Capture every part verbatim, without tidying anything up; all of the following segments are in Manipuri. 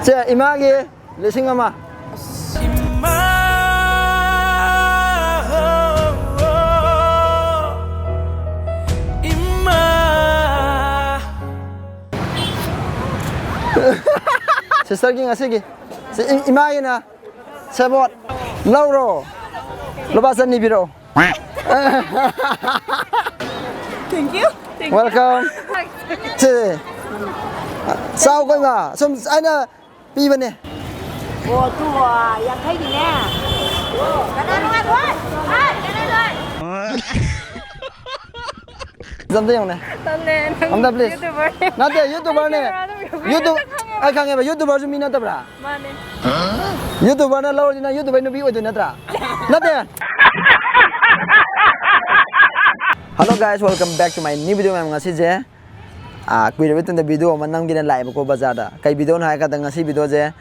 ꯁꯦ, ꯏꯃꯥꯒꯤ ꯂꯤꯁꯤꯡ ꯑꯃ꯫ ꯁꯤꯁꯇꯔꯒꯤ ꯉꯁꯤꯒꯤ꯫ ꯁꯤ ꯏ-, ꯏꯃꯥꯒꯤꯅ ꯁꯦꯕꯣꯠ꯫ ꯂꯧꯔꯣ꯫ ꯂꯨꯄꯥ ꯆꯅꯤ ꯄꯤꯔꯛꯑꯣ꯫ Thank you. Thank you. Welcome. ꯁꯤ꯫ ꯆꯥꯎ ꯀꯩꯅꯣ꯫ ꯁꯨꯝ ꯑꯩꯅ ꯄꯤꯕꯅꯦ꯫ ꯑꯣ, ꯇꯨ, ꯑ, ꯌꯥꯡꯈꯩꯒꯤꯅꯦ꯫ ꯀꯅꯥ ꯅꯨꯡꯉꯥꯏꯈꯣ? ꯍꯥꯏ, ꯀꯅꯥ ꯅꯨꯡꯉꯥꯏ? ꯑꯝꯇ ꯌꯦꯡꯉꯨꯅꯦ꯫ ꯇꯜꯂꯦ, ꯅꯪ ꯑꯝꯇ please꯫ YouTuber꯫ ꯅꯠꯇꯦ, YouTuber ꯅꯦ꯫ ꯑꯩ ꯈꯪꯉꯦꯕ, ꯅꯪ YouTube-, ꯈꯪꯉꯦꯕ꯫ ꯑꯩ ꯈꯪꯉꯦꯕ, YouTuber ꯁꯨ ꯃꯤ ꯅꯠꯇꯕ꯭ꯔꯥ? ꯃꯥꯅꯦ꯫ YouTuber ꯅ ꯂꯧꯔꯗꯤ ꯅꯪ YouTuber ꯅꯨꯄꯤ ꯑꯣꯏꯗꯣꯏ ꯅꯠꯇ꯭ꯔꯥ? ꯅꯠꯇꯦ꯫ Hello guys, welcome back to my new video, ꯃꯌꯥꯝ꯫ ꯉꯁꯤꯁꯦ, ꯑꯥ, ꯀꯨꯏꯔꯕ ꯃꯇꯨꯡꯗ video ꯑꯃ ꯅꯝꯒꯦꯅ ꯂꯥꯛꯑꯦꯕꯀꯣ ꯕꯖꯥꯔꯗ꯫ ꯀꯩ video ꯅꯣ ꯍꯥꯏꯔ ꯀꯥꯟꯗ ꯉꯁꯤ video ꯁꯦ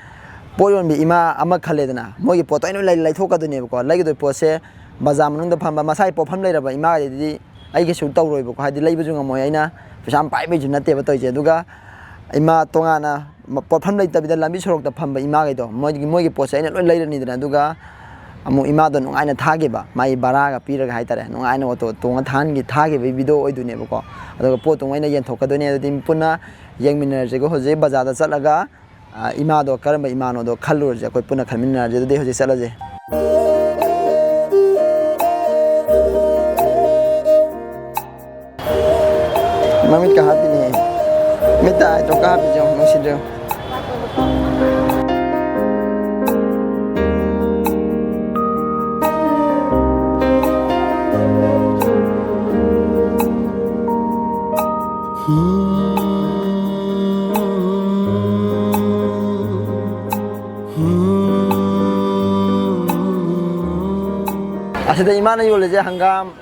ꯄꯣꯠ ꯌꯣꯟꯕꯤ ꯏꯃꯥ ꯑꯃ ꯈꯜꯂꯦꯗꯅ, ꯃꯣꯏꯒꯤ ꯄꯣꯠꯇꯣ ꯑꯩꯅ ꯂꯣꯏ ꯂꯩꯊꯣꯛꯀꯗꯣꯏꯅꯦꯕꯀꯣ꯫ ꯂꯩꯒꯗꯣꯏ ꯄꯣꯠꯁꯦ ꯕꯖꯥꯔ ꯃꯅꯨꯡꯗ ꯐꯝꯕ ꯃꯁꯥꯒꯤ ꯄꯣꯠꯐꯝ ꯂꯩꯔꯕ ꯏꯃꯥꯈꯩꯗꯗꯤ ꯑꯩ ꯀꯩꯁꯨ ꯇꯧꯔꯣꯏꯕꯀꯣ, ꯍꯥꯏꯗꯤ ꯂꯩꯕꯁꯨ ꯉꯝꯃꯣꯏ ꯑꯩꯅ, ꯄꯩꯁꯥ ꯌꯥꯝ ꯄꯥꯏꯕꯩꯁꯨ ꯅꯠꯇꯦꯕ ꯇꯧꯔꯤꯁꯦ꯫ ꯑꯗꯨꯒ ꯏꯃꯥ ꯇꯣꯉꯥꯟꯅ ꯃ-, ꯄꯣꯠꯐꯝ ꯂꯩꯇꯕꯤꯗ ꯂꯝꯕꯤ ꯁꯣꯔꯣꯛꯇ ꯐꯝꯕ ꯏꯃꯥꯈꯩꯗꯣ, ꯃꯣꯏꯒꯤ, ꯃꯣꯏꯒꯤ ꯄꯣꯠꯁꯦ ꯑꯩꯅ ꯂꯣꯏ ꯂꯩꯔꯅꯤꯗꯅ, ꯑꯗꯨꯒ ꯑꯃꯨꯛ ꯏꯃꯥꯗꯣ ꯅꯨꯡꯉꯥꯏꯅ ꯊꯥꯈꯤꯕ, ꯃꯥꯒꯤ ꯚꯔꯥꯒ ꯄꯤꯔꯒ ꯍꯥꯏꯇꯥꯔꯦ, ꯅꯨꯡꯉꯥꯏꯅ ꯑꯣꯇꯣ ꯇꯣꯡꯉ ꯊꯥꯍꯟꯈꯤ-, ꯊꯥꯈꯤꯕꯒꯤ video ꯑꯣꯏꯗꯣꯏꯅꯦꯕꯀꯣ꯫ ꯑꯗꯨꯒ ꯄꯣꯠꯇꯨ ꯑꯩꯅ ꯌꯦꯟꯊꯣꯛꯀꯗꯣꯏꯅꯦ꯫ ꯑꯗꯨꯗꯤ ꯄꯨꯟꯅ ꯌꯦꯡꯃꯤꯟꯅꯔꯁꯤꯀꯣ꯫ ꯍꯧꯖꯤꯛ ꯕꯖꯥꯔꯗ ꯆꯠꯂꯒ, ꯑ, ꯏꯃꯥꯗꯣ ꯀꯔꯝꯕ ꯏꯃꯥꯅꯣꯗꯣ ꯈꯜꯂꯨꯔꯁꯦ, ꯑꯩꯈꯣꯏ ꯄꯨꯟꯅ ꯈꯟꯃꯤꯟꯅꯔꯁꯦ꯫ ꯑꯗꯨꯗꯤ ꯍꯧꯖꯤꯛ ꯆꯠꯂꯁꯦ꯫ ꯃꯃꯤꯠꯀ ꯍꯥꯞꯄꯤꯅꯦ꯫ ꯃꯤꯠꯇ eye drop ꯀ ꯍꯥꯞꯄꯤꯁꯦ ꯌꯦꯡꯉꯨ, ꯅꯨꯡꯁꯤꯗ꯭ꯔꯣ? ꯑꯁꯤꯗ ꯏꯃꯥꯅ ꯌꯣꯜꯂꯤꯁꯦ ꯍꯪꯒꯥꯝ,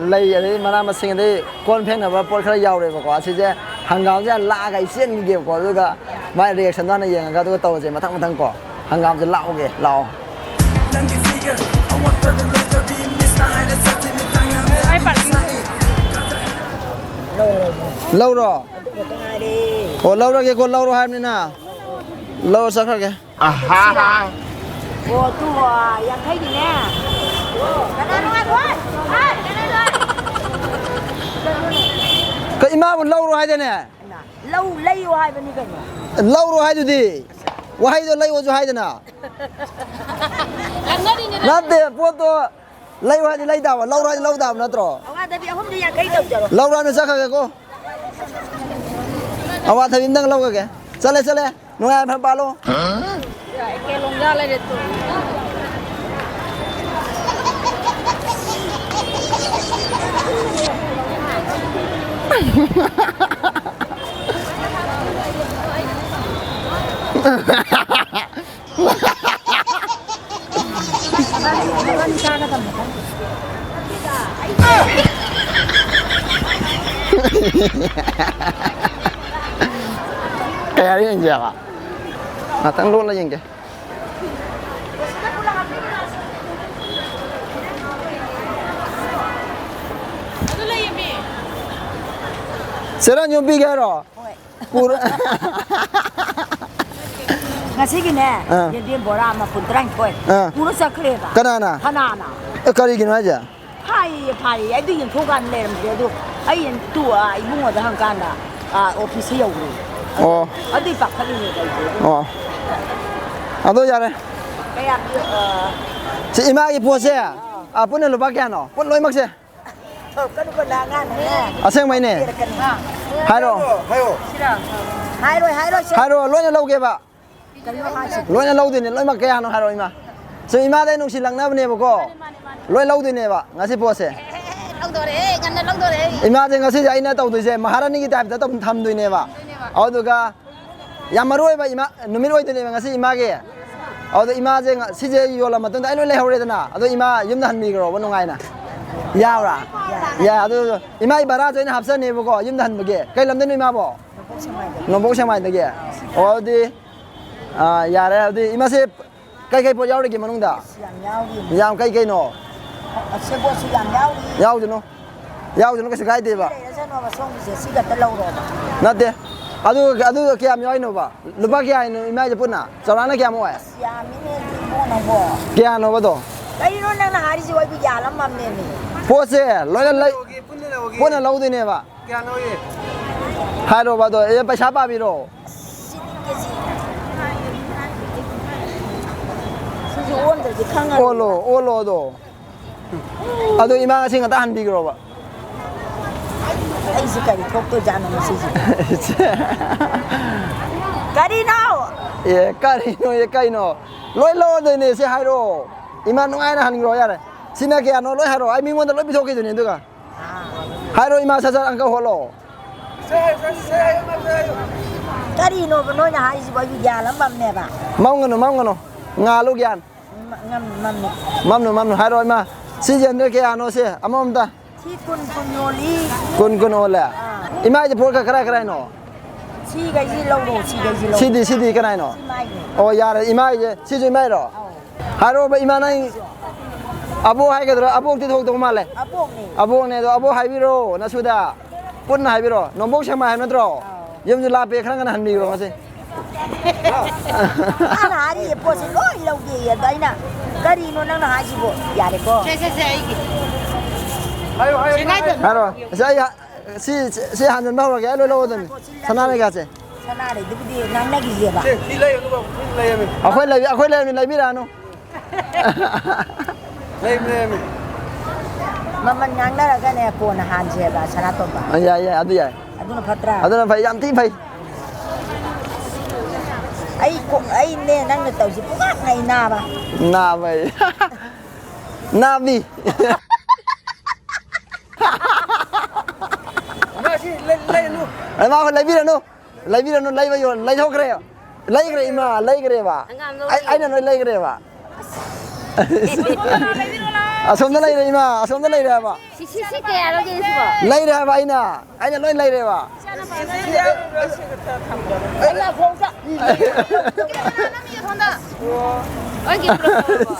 ꯂꯩ, ꯑꯗꯩ ꯃꯅꯥ ꯃꯁꯤꯡ, ꯑꯗꯩ ꯀꯣꯟ ꯐꯦꯡꯅꯕ ꯄꯣꯠ ꯈꯔ ꯌꯥꯎꯔꯦꯕꯀꯣ꯫ ꯑꯁꯤꯁꯦ ꯍꯪꯒꯥꯝꯁꯦ ꯍꯥꯟꯅ ꯂꯥꯛꯑꯒ ꯑꯩ ꯆꯦꯟꯈꯤꯒꯦꯕꯀꯣ, ꯑꯗꯨꯒ ꯃꯥꯏ reaction ꯗꯣ ꯍꯥꯟꯅ ꯌꯦꯡꯉꯒ ꯑꯗꯨꯒ ꯇꯧꯔꯁꯦ ꯃꯊꯪ ꯃꯊꯪ ꯀꯣ꯫ ꯍꯪꯒꯥꯝꯁꯦ ꯂꯥꯛꯎꯒꯦ, ꯂꯥꯛꯑꯣ꯫ ꯂꯧꯔꯣ? ꯑꯣ, ꯂꯧꯔꯒꯦꯀꯣ, ꯂꯧꯔꯣ ꯍꯥꯏꯕꯅꯤꯅ꯫ ꯂꯧꯔ ꯆꯠꯈ꯭ꯔꯒꯦ꯫ ꯑꯣ, ꯇꯨ, ꯑ, ꯌꯥꯡꯈꯩꯒꯤꯅꯦ꯫ ꯀꯅꯥꯅꯣ ꯉꯥꯏꯈꯣ? ꯍꯥꯏ, ꯀꯅꯥꯅꯣ? ꯀ-, ꯏꯃꯥꯕꯨ ꯂꯧꯔꯣ ꯍꯥꯏꯗꯅꯦ? ꯂꯧ, ꯂꯩꯌꯣ ꯍꯥꯏꯕꯅꯤ ꯀꯩꯅꯣ꯫ ꯂꯧꯔꯣ ꯍꯥꯏꯗꯨꯗꯤ꯫ ꯋꯥꯍꯩꯗꯣ ꯂꯩꯌꯣꯁꯨ ꯍꯥꯏꯗꯅ꯫ ꯅꯠꯇꯦ, ꯄꯣꯠꯇꯣ ꯂꯩꯌꯣ ꯍꯥꯏꯗꯤ ꯂꯩ ꯇꯥꯕ, ꯂꯧꯔꯣ ꯍꯥꯏꯗꯤ ꯂꯧ ꯇꯥꯕ ꯅꯠꯇ꯭ꯔꯣ? ꯑꯋꯥꯊꯕꯤ ꯑꯍꯨꯝꯗꯤ ꯌꯥꯡꯈꯩ ꯇꯧꯖꯔꯣ꯫ ꯂꯧꯔꯣ ꯍꯥꯏꯅ ꯆꯠꯈ꯭ꯔꯒꯦꯀꯣ꯫ ꯑꯋꯥꯊꯕꯤ ꯑꯝꯇꯪ ꯂꯧꯈ꯭ꯔꯒꯦ꯫ ꯆꯠꯂꯦ, ꯆꯠꯂꯦ꯫ ꯅꯨꯡꯉꯥꯏ ꯌꯥꯏꯐꯅ ꯄꯥꯜꯂꯣ꯫ ꯀꯦꯂꯣꯡ ꯌꯥ ꯂꯩꯔꯦ ꯇꯨ꯫ ꯀꯌꯥ ꯌꯦꯡꯁꯦꯕ? ꯉꯥꯛꯇꯪ ꯂꯣꯜꯂ ꯌꯦꯡꯒꯦ꯫ ꯆꯦꯔꯥ ꯌꯣꯝꯕꯤꯒꯦ ꯍꯥꯏꯔꯣ? ꯍꯣꯏ꯫ ꯄꯨꯔ-, ꯉꯁꯤꯒꯤꯅꯦ, ꯑꯥ꯫ ꯌꯦꯟꯗꯦꯝ ꯕꯣꯔꯥ ꯃꯄꯨꯟ ꯇꯔꯥꯅꯤꯊꯣꯏ ꯑꯥ꯫ ꯄꯨꯔ ꯆꯠꯈ꯭ꯔꯦꯕ꯫ ꯀꯅꯥꯅ? ꯐꯅꯥꯅ꯫ ꯑꯦ, ꯀꯔꯤꯒꯤꯅꯣ ꯍꯥꯏꯁꯦ? ꯐꯥꯏꯌꯦ, ꯐꯥꯏꯌꯦ꯫ ꯑꯩꯗꯤ ꯌꯦꯡꯊꯣꯛꯀꯥꯟꯗ ꯂꯩꯔꯝꯗꯦ꯫ ꯑꯗꯨ ꯑꯩ ꯇꯨ, ꯑꯥ, ꯏꯕꯨꯡꯉꯣꯗ ꯍꯪꯀꯥꯟꯗ, ꯑꯥ, ꯑꯣꯐꯤꯁꯇ ꯌꯧꯈ꯭ꯔꯦ꯫ ꯑꯣ꯫ ꯑꯗꯨꯏ ꯄꯥꯈꯠꯂꯤꯅꯦ ꯑꯩꯁꯦ꯫ ꯑꯣ꯫ ꯑꯗꯣ ꯌꯥꯔꯦ꯫ ꯀꯌꯥ ꯄꯤ-, ꯑꯥ, ꯁꯤ ꯏꯃꯥꯒꯤ ꯄꯣꯠꯁꯦ, ꯑꯥ, ꯄꯨꯟꯅ ꯂꯨꯄꯥ ꯀꯌꯥꯅꯣ? ꯄꯨꯟ ꯂꯣꯏꯅꯃꯛꯁꯦ? ꯀꯩꯅꯣ, ꯀꯩꯅꯣ, ꯑꯉꯥꯡꯅꯅꯦ꯫ ꯑꯁꯦꯡꯕꯩꯅꯦ꯫ ꯄꯤꯔꯛꯀꯅꯤ꯫ ꯍꯥꯏꯔꯣ꯫ ꯍꯥꯏꯔꯣ꯫ ꯍꯥꯏꯔꯣꯏ, ꯍꯥꯏꯔꯣꯏ, ꯁꯦ꯫ ꯍꯥꯏꯔꯣ, ꯂꯣꯏꯅ ꯂꯧꯒꯦꯕ꯫ ꯀꯩꯅꯣ ꯍꯥꯏꯁꯤꯕꯣ? ꯂꯣꯏꯅ ꯂꯧꯗꯣꯏꯅꯦ, ꯂꯣꯏꯅꯃꯛ ꯀꯌꯥꯅꯣ ꯍꯥꯏꯔꯣ, ꯏꯃꯥ꯫ ꯁꯤ ꯏꯃꯥꯗꯩ ꯅꯨꯡꯁꯤ ꯂꯛꯅꯕꯅꯦꯕꯀꯣ꯫ ꯂꯣꯏ ꯂꯧꯗꯣꯏꯅꯦꯕ ꯉꯁꯤ ꯄꯣꯠꯁꯦ꯫ ꯂꯧꯗꯣꯔꯦ, ꯉꯟꯅ ꯂꯧꯗꯣꯔꯦ꯫ ꯏꯃꯥꯁꯦ ꯉꯁꯤꯁꯦ ꯑꯩꯅ ꯇꯧꯗꯣꯏꯁꯦ ꯃꯍꯥꯔꯥꯅꯤꯒꯤ type ꯇ ꯇꯧ-, ꯊꯝꯗꯣꯏꯅꯦꯕ꯫ ꯑꯗꯨꯗꯨꯒ ꯌꯥꯝ ꯃꯔꯨ ꯑꯣꯏꯕ ꯏꯃꯥ, ꯅꯨꯃꯤꯠ ꯑꯣꯏꯗꯣꯏꯅꯦꯕ ꯉꯁꯤ ꯏꯃꯥꯒꯤ꯫ ꯑꯗꯨꯗ ꯏꯃꯥꯁꯦ ꯉ-, ꯁꯤꯁꯦ ꯌꯣꯜꯂ ꯃꯇꯨꯡꯗ ꯑꯩ ꯂꯣꯏ ꯂꯩꯍꯧꯔꯦꯗꯅ꯫ ꯑꯗꯣ ꯏꯃꯥ ꯌꯨꯝꯗ ꯍꯟꯕꯤꯈ꯭ꯔꯣꯕ ꯅꯨꯡꯉꯥꯏꯅ꯫ ꯌꯥꯕ꯭ꯔꯥ? ꯌꯥꯏ꯫ ꯑꯗꯨ ꯏꯃꯥꯒꯤ ꯚꯔꯥꯁꯨ ꯑꯩꯅ ꯍꯥꯞꯆꯅꯦꯕꯀꯣ ꯌꯨꯝꯗ ꯍꯟꯕꯒꯤ꯫ ꯀꯩ ꯂꯝꯗꯩꯅꯣ ꯏꯃꯥꯕꯣ? ꯅꯣꯡꯄꯣꯛ ꯁꯦꯛꯃꯥꯏꯗꯒꯤ꯫ ꯑꯣ, ꯑꯗꯨꯗꯤ, ꯑꯥ, ꯌꯥꯔꯦ꯫ ꯑꯗꯨꯗꯤ ꯏꯃꯥꯁꯦ ꯀꯩ ꯀꯩ ꯄꯣꯠ ꯌꯥꯎꯔꯤꯒꯦ ꯃꯅꯨꯡꯗ? ꯑꯁ, ꯌꯥꯝ ꯌꯥꯎꯔꯤ꯫ ꯌꯥꯝ ꯀꯩ ꯀꯩꯅꯣ? ꯑꯁꯦꯕꯣꯠꯁꯨ ꯌꯥꯝ ꯌꯥꯎꯔꯤ꯫ ꯌꯥꯎꯖꯅꯨ꯫ ꯌꯥꯎꯖꯅꯨ, ꯀꯩꯁꯨ ꯀꯥꯏꯗꯦꯕ꯫ ꯂꯩꯔꯁꯅꯣꯕ, ꯁꯣꯝꯒꯤꯁꯦ ꯁꯤ ꯈꯛꯇ ꯂꯧꯔꯣꯕ꯫ ꯅꯠꯇꯦ꯫ ꯑꯗꯨ, ꯑꯗꯨ ꯀꯌꯥꯝ ꯌꯥꯎꯔꯤꯅꯣꯕ? ꯂꯨꯄꯥ ꯀꯌꯥ ꯍꯥꯏꯅꯣ ꯏꯃꯥ ꯍꯥꯏꯁꯦ ꯄꯨꯟꯅ? ꯆꯥꯎꯔꯥꯛꯅ ꯀꯌꯥꯝ ꯑꯣꯏ? ꯑꯁ, ꯌꯥꯝꯃꯤꯅꯦ ꯏꯕꯨꯡꯉꯣ ꯅꯪꯕꯣ꯫ ꯀꯌꯥꯅꯣꯕꯗꯣ? ꯀꯩꯅꯣ ꯅꯪꯅ ꯍꯥꯏꯔꯤꯁꯤ? ꯑꯩꯕꯨ ꯌꯥꯜꯂꯝꯃꯝꯅꯦꯃꯤ꯫ ꯄꯣꯠꯁꯦ ꯂꯣꯏꯅ ꯂꯩ-, ꯄꯨꯟꯅ ꯂꯧꯔꯒꯦ꯫ ꯄꯨꯟꯅ ꯂꯧꯗꯣꯏꯅꯦꯕ꯫ ꯀꯌꯥ ꯂꯧꯏ? ꯍꯥꯏꯔꯣꯕ ꯑꯗꯣ, ꯑꯦ, ꯄꯩꯁꯥ ꯄꯥꯕꯤꯔꯣ꯫ ꯁꯤꯗꯤ ꯀꯦꯖꯤ꯫ ꯁꯤꯁꯨ ꯑꯣꯟꯗ꯭ꯔꯗꯤ ꯈꯪꯉꯔꯣꯏ꯫ ꯑꯣꯜꯂꯣ, ꯑꯣꯜꯂꯣ ꯑꯗꯣ꯫ ꯑꯗꯣ ꯏꯃꯥ ꯉꯁꯤ ꯉꯟꯇ ꯍꯟꯕꯤꯈ꯭ꯔꯣꯕ꯫ ꯑꯩꯁꯤ ꯀꯔꯤ ꯊꯣꯛꯇꯣꯏꯖꯥꯠꯅꯣ ꯉꯁꯤꯁꯦ? ꯀꯔꯤꯅꯣ? ꯑꯦ, ꯀꯔꯤꯅꯣ, ꯑꯦ, ꯀꯩꯅꯣ? ꯂꯣꯏ ꯂꯧꯔꯗꯣꯏꯅꯦ, ꯁꯤ ꯍꯥꯏꯔꯛꯑꯣ꯫ ꯏꯃꯥ ꯅꯨꯡꯉꯥꯏꯅ ꯍꯟꯈ꯭ꯔꯣ, ꯌꯥꯔꯦ꯫ ꯁꯤꯅ ꯀꯌꯥꯅꯣ ꯂꯣꯏ ꯍꯥꯏꯔꯛꯑꯣ, ꯑꯩ ꯃꯤꯉꯣꯟꯗ ꯂꯣꯏ ꯄꯤꯊꯣꯛꯈꯤꯗꯣꯏꯅꯦ ꯑꯗꯨꯒ꯫ ꯍꯥꯏꯔꯣ ꯏꯃꯥ, ꯁꯠ ꯁꯠ ꯑꯪꯀ ꯍꯣꯠꯂꯣ꯫ ꯀꯔꯤꯅꯣꯕ ꯅꯣꯏꯅ ꯍꯥꯏꯔꯤꯁꯤꯕꯣ? ꯑꯩꯁꯨ ꯒ꯭ꯌꯥꯟ ꯑꯃ ꯃꯝꯃꯦꯕ꯫ ꯃꯝꯒꯅꯨ, ꯃꯝꯒꯅꯨ꯫ ꯉꯥꯜꯂꯨ ꯒ꯭ꯌꯥꯟ꯫ ꯃ-, ꯉꯝ-, ꯃꯝꯃꯦ꯫ ꯃꯝꯅꯨ, ꯃꯝꯅꯨ꯫ ꯍꯥꯏꯔꯣ ꯏꯃꯥ꯫ ꯁꯤꯁꯦ ꯑꯗꯨꯅ ꯀꯌꯥꯅꯣ ꯁꯦ? ꯑꯃꯃꯝꯇ꯫ ꯁꯤ ꯀꯨꯟ, ꯀꯨꯟ ꯌꯣꯜꯂꯤ꯫ ꯀꯨꯟ, ꯀꯨꯟ ꯑꯣꯜꯂꯦ꯫ ꯑꯥ꯫ ꯏꯃꯥ, ꯍꯥꯏꯁꯦ ꯄꯣꯠ ꯀ-, ꯀꯔꯥꯏ ꯀꯔꯥꯏꯅꯣ? ꯁꯤꯈꯩꯁꯤ ꯂꯧꯔꯣ, ꯁꯤꯈꯩꯁꯤ ꯂꯧꯔꯣ꯫ ꯁꯤꯗꯤ, ꯁꯤꯗꯤ ꯀꯅꯥꯏꯅꯣ? ꯁꯤ ꯃꯥꯏꯅꯦ꯫ ꯑꯣ, ꯌꯥꯔꯦ꯫ ꯏꯃꯥ, ꯍꯥꯏꯁꯦ ꯁꯤꯁꯨ ꯏꯃꯥꯏꯔꯣ? ꯑꯧ꯫ ꯍꯥꯏꯔꯛꯑꯣꯕ ꯏꯃꯥ, ꯅꯪ ꯑꯕꯣꯛ ꯍꯥꯏꯒꯗ꯭ꯔꯥ? ꯑꯕꯣꯛꯇꯤ ꯊꯣꯛꯇꯧ ꯃꯥꯜꯂꯦ꯫ ꯑꯕꯣꯛꯅꯦ꯫ ꯑꯕꯣꯛꯅꯦ, ꯑꯗꯣ ꯑꯕꯣꯛ ꯍꯥꯏꯕꯤꯔꯣ, ꯅꯁꯨꯗ ꯄꯨꯟꯅ ꯍꯥꯏꯕꯤꯔꯣ꯫ ꯅꯣꯡꯄꯣꯛ ꯁꯦꯛꯃꯥꯏ ꯍꯥꯏꯕ ꯅꯠꯇ꯭ꯔꯣ? ꯑꯥꯎ꯫ ꯌꯨꯝꯁꯨ ꯂꯥꯞꯄꯦ, ꯈꯔ ꯉꯟꯅ ꯍꯟꯕꯤꯈ꯭ꯔꯣ ꯉꯁꯤ꯫ ꯃꯥꯅ ꯍꯥꯏꯔꯤꯌꯦ, ꯄꯣꯠꯁꯦ ꯂꯣꯏ ꯂꯧꯒꯦꯌꯦ꯫ ꯑꯗ ꯑꯩꯅ, "ꯀꯔꯤꯅꯣ ꯅꯪꯅ ꯍꯥꯏꯁꯤꯕꯣ?" ꯌꯥꯔꯦꯀꯣ꯫ ꯁꯦ, ꯁꯦ, ꯁꯦ, ꯑꯩꯒꯤ꯫ ꯍꯥꯏꯔꯣ, ꯍꯥꯏꯔꯣ꯫ ꯁꯦ, ꯉꯥꯏꯈꯣ꯫ ꯍꯥꯏꯔꯣ꯫ ꯁꯤ, ꯑꯩ ꯍꯥ-, ꯁꯤ, ꯁꯤ ꯍꯥꯟꯖꯟꯕ ꯍꯧꯔꯒꯦ꯫ ꯑꯩ ꯂꯣꯏ ꯂꯧꯔꯗꯕꯅꯤ꯫ ꯁꯅꯥ ꯀꯩꯀꯥꯁꯦ꯫ ꯁꯅꯥ ꯂꯩꯗꯨꯕꯨꯗꯤ ꯉꯥꯡꯅꯈꯤꯁꯦꯕ꯫ ꯁꯦ, ꯁꯤ ꯂꯩꯔꯒ ꯁꯤ ꯂꯩꯔꯝꯃꯤ꯫ ꯑꯩꯈꯣꯏ ꯂꯩ-, ꯑꯩꯈꯣꯏ ꯂꯩꯔꯝꯃꯤ, ꯂꯩꯕꯤꯔꯛꯑꯅꯨ꯫ ꯂꯩꯕꯅꯦꯃꯤ꯫ ꯃꯃꯜ ꯉꯥꯡꯅꯔꯒꯅꯦ ꯀꯣꯟꯅ ꯍꯥꯟꯁꯦꯕ, ꯁꯅꯥꯇꯣꯝꯕ꯫ ꯑ, ꯌꯥꯏ, ꯌꯥꯏ, ꯑꯗꯨ ꯌꯥꯏ꯫ ꯑꯗꯨꯅ ꯐꯠꯇ꯭ꯔꯥ? ꯑꯗꯨꯅ ꯐꯩ, ꯌꯥꯝ ꯊꯤ ꯐꯩ꯫ ꯑꯩ ꯀꯣ-, ꯑꯩꯅꯦ ꯅꯪꯅ ꯇꯧꯁꯤ ꯄꯨꯡꯉꯥꯛ ꯉꯥꯏ ꯅꯥꯕ꯫ ꯅꯥꯕ ꯑꯩ꯫ ꯅꯥꯕꯤ꯫ ꯃꯥ ꯁꯤ ꯂꯩ-, ꯂꯩꯔꯅꯨ꯫ ꯑꯩ ꯃꯥ ꯂꯩꯕꯤꯔꯅꯨ꯫ ꯂꯩꯕꯤꯔꯅꯨ, ꯂꯩꯕ ꯌꯣꯟ-, ꯂꯩꯊꯣꯛꯈ꯭ꯔꯦ꯫ ꯂꯩꯈ꯭ꯔꯦ ꯏꯃꯥ, ꯂꯩꯈ꯭ꯔꯦꯕ꯫ ꯑꯉꯥꯡ ꯂꯧꯔꯦ꯫ ꯑꯩ, ꯑꯩꯅ ꯂꯣꯏ ꯂꯩꯈ꯭ꯔꯦꯕ꯫ ꯑꯁꯣꯝꯗ ꯂꯩꯔꯦ ꯏꯃꯥ, ꯑꯁꯣꯝꯗ ꯂꯩꯔꯦ ꯍꯥꯏꯕ꯫ ꯁꯤ, ꯁꯤ, ꯁꯤ ꯀꯌꯥ ꯂꯧꯒꯦ ꯁꯤꯕꯣ? ꯂꯩꯔꯦ ꯍꯥꯏꯕ ꯑꯩꯅ, ꯑꯩꯅ ꯂꯣꯏ ꯂꯩꯔꯦꯕ꯫ ꯏꯃꯥ ꯐꯧꯗ꯫ ꯑꯩꯒꯤ ꯄꯨꯂꯞ ꯂꯧꯔꯕꯣ?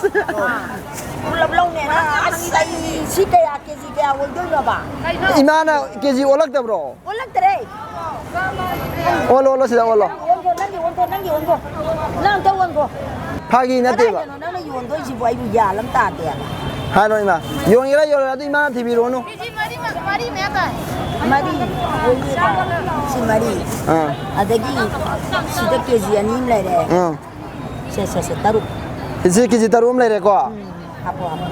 ꯄꯨꯂꯞ ꯂꯧꯅꯦꯅ꯫ ꯑꯁ, ꯑꯩ ꯁꯤ ꯀꯌꯥ ꯀꯦꯖꯤ ꯀꯌꯥ ꯑꯣꯏꯗꯣꯏꯅꯣꯕ? ꯏꯃꯥꯅ ꯀꯦ ꯖꯤ ꯑꯣꯜꯂꯛꯇꯕ꯭ꯔꯣ? ꯑꯣꯜꯂꯛꯇ꯭ꯔꯦ꯫ ꯑꯣꯜꯂꯣ, ꯑꯣꯜꯂꯣ, ꯁꯤꯗ ꯑꯣꯜꯂꯣ꯫ ꯑꯣꯟꯈꯣ, ꯅꯪꯒꯤ ꯑꯣꯟꯈꯣ, ꯅꯪꯒꯤ ꯑꯣꯟꯈꯣ꯫ ꯅꯪ ꯑꯝꯇ ꯑꯣꯟꯈꯣ꯫ ꯐꯥꯒꯤ ꯅꯠꯇꯦꯕ꯫ ꯀꯗꯥꯏꯗꯅꯣ ꯅꯪꯅ ꯌꯣꯟꯗꯣꯏꯁꯤꯕꯨ? ꯑꯩꯕꯨ ꯒ꯭ꯌꯥꯟ ꯑꯃ ꯇꯥꯗꯦꯕ꯫ ꯍꯥꯏꯔꯣ ꯏꯃꯥ꯫ ꯌꯣꯟꯒꯦꯔꯥ ꯌꯣꯜꯂꯣꯏꯔꯥ ꯑꯗꯨ ꯏꯃꯥꯅ ꯊꯤꯕꯤꯔꯣꯅꯨ꯫ ꯀꯦ ꯖꯤ ꯃꯔꯤ ꯃ-, ꯃꯔꯤ ꯃꯌꯥ ꯇꯥꯏ꯫ ꯃꯔꯤ ꯑꯣꯏꯌꯦꯕ꯫ ꯁꯤ ꯃꯔꯤ꯫ ꯑꯥ꯫ ꯑꯗꯒꯤ ꯁꯤꯗ ꯀꯦ ꯖꯤ ꯑꯅꯤ ꯑꯃ ꯂꯩꯔꯦ꯫ ꯑꯥ꯫ ꯁꯦ, ꯁꯦ, ꯁꯦ, ꯇꯔꯨꯛ꯫ ꯏꯆꯦ, ꯀꯦ ꯖꯤ ꯇꯔꯨꯛ ꯑꯃ ꯂꯩꯔꯦꯀꯣ? ꯎꯝ, ꯍꯥꯞꯄꯣ, ꯍꯥꯞꯄꯣ꯫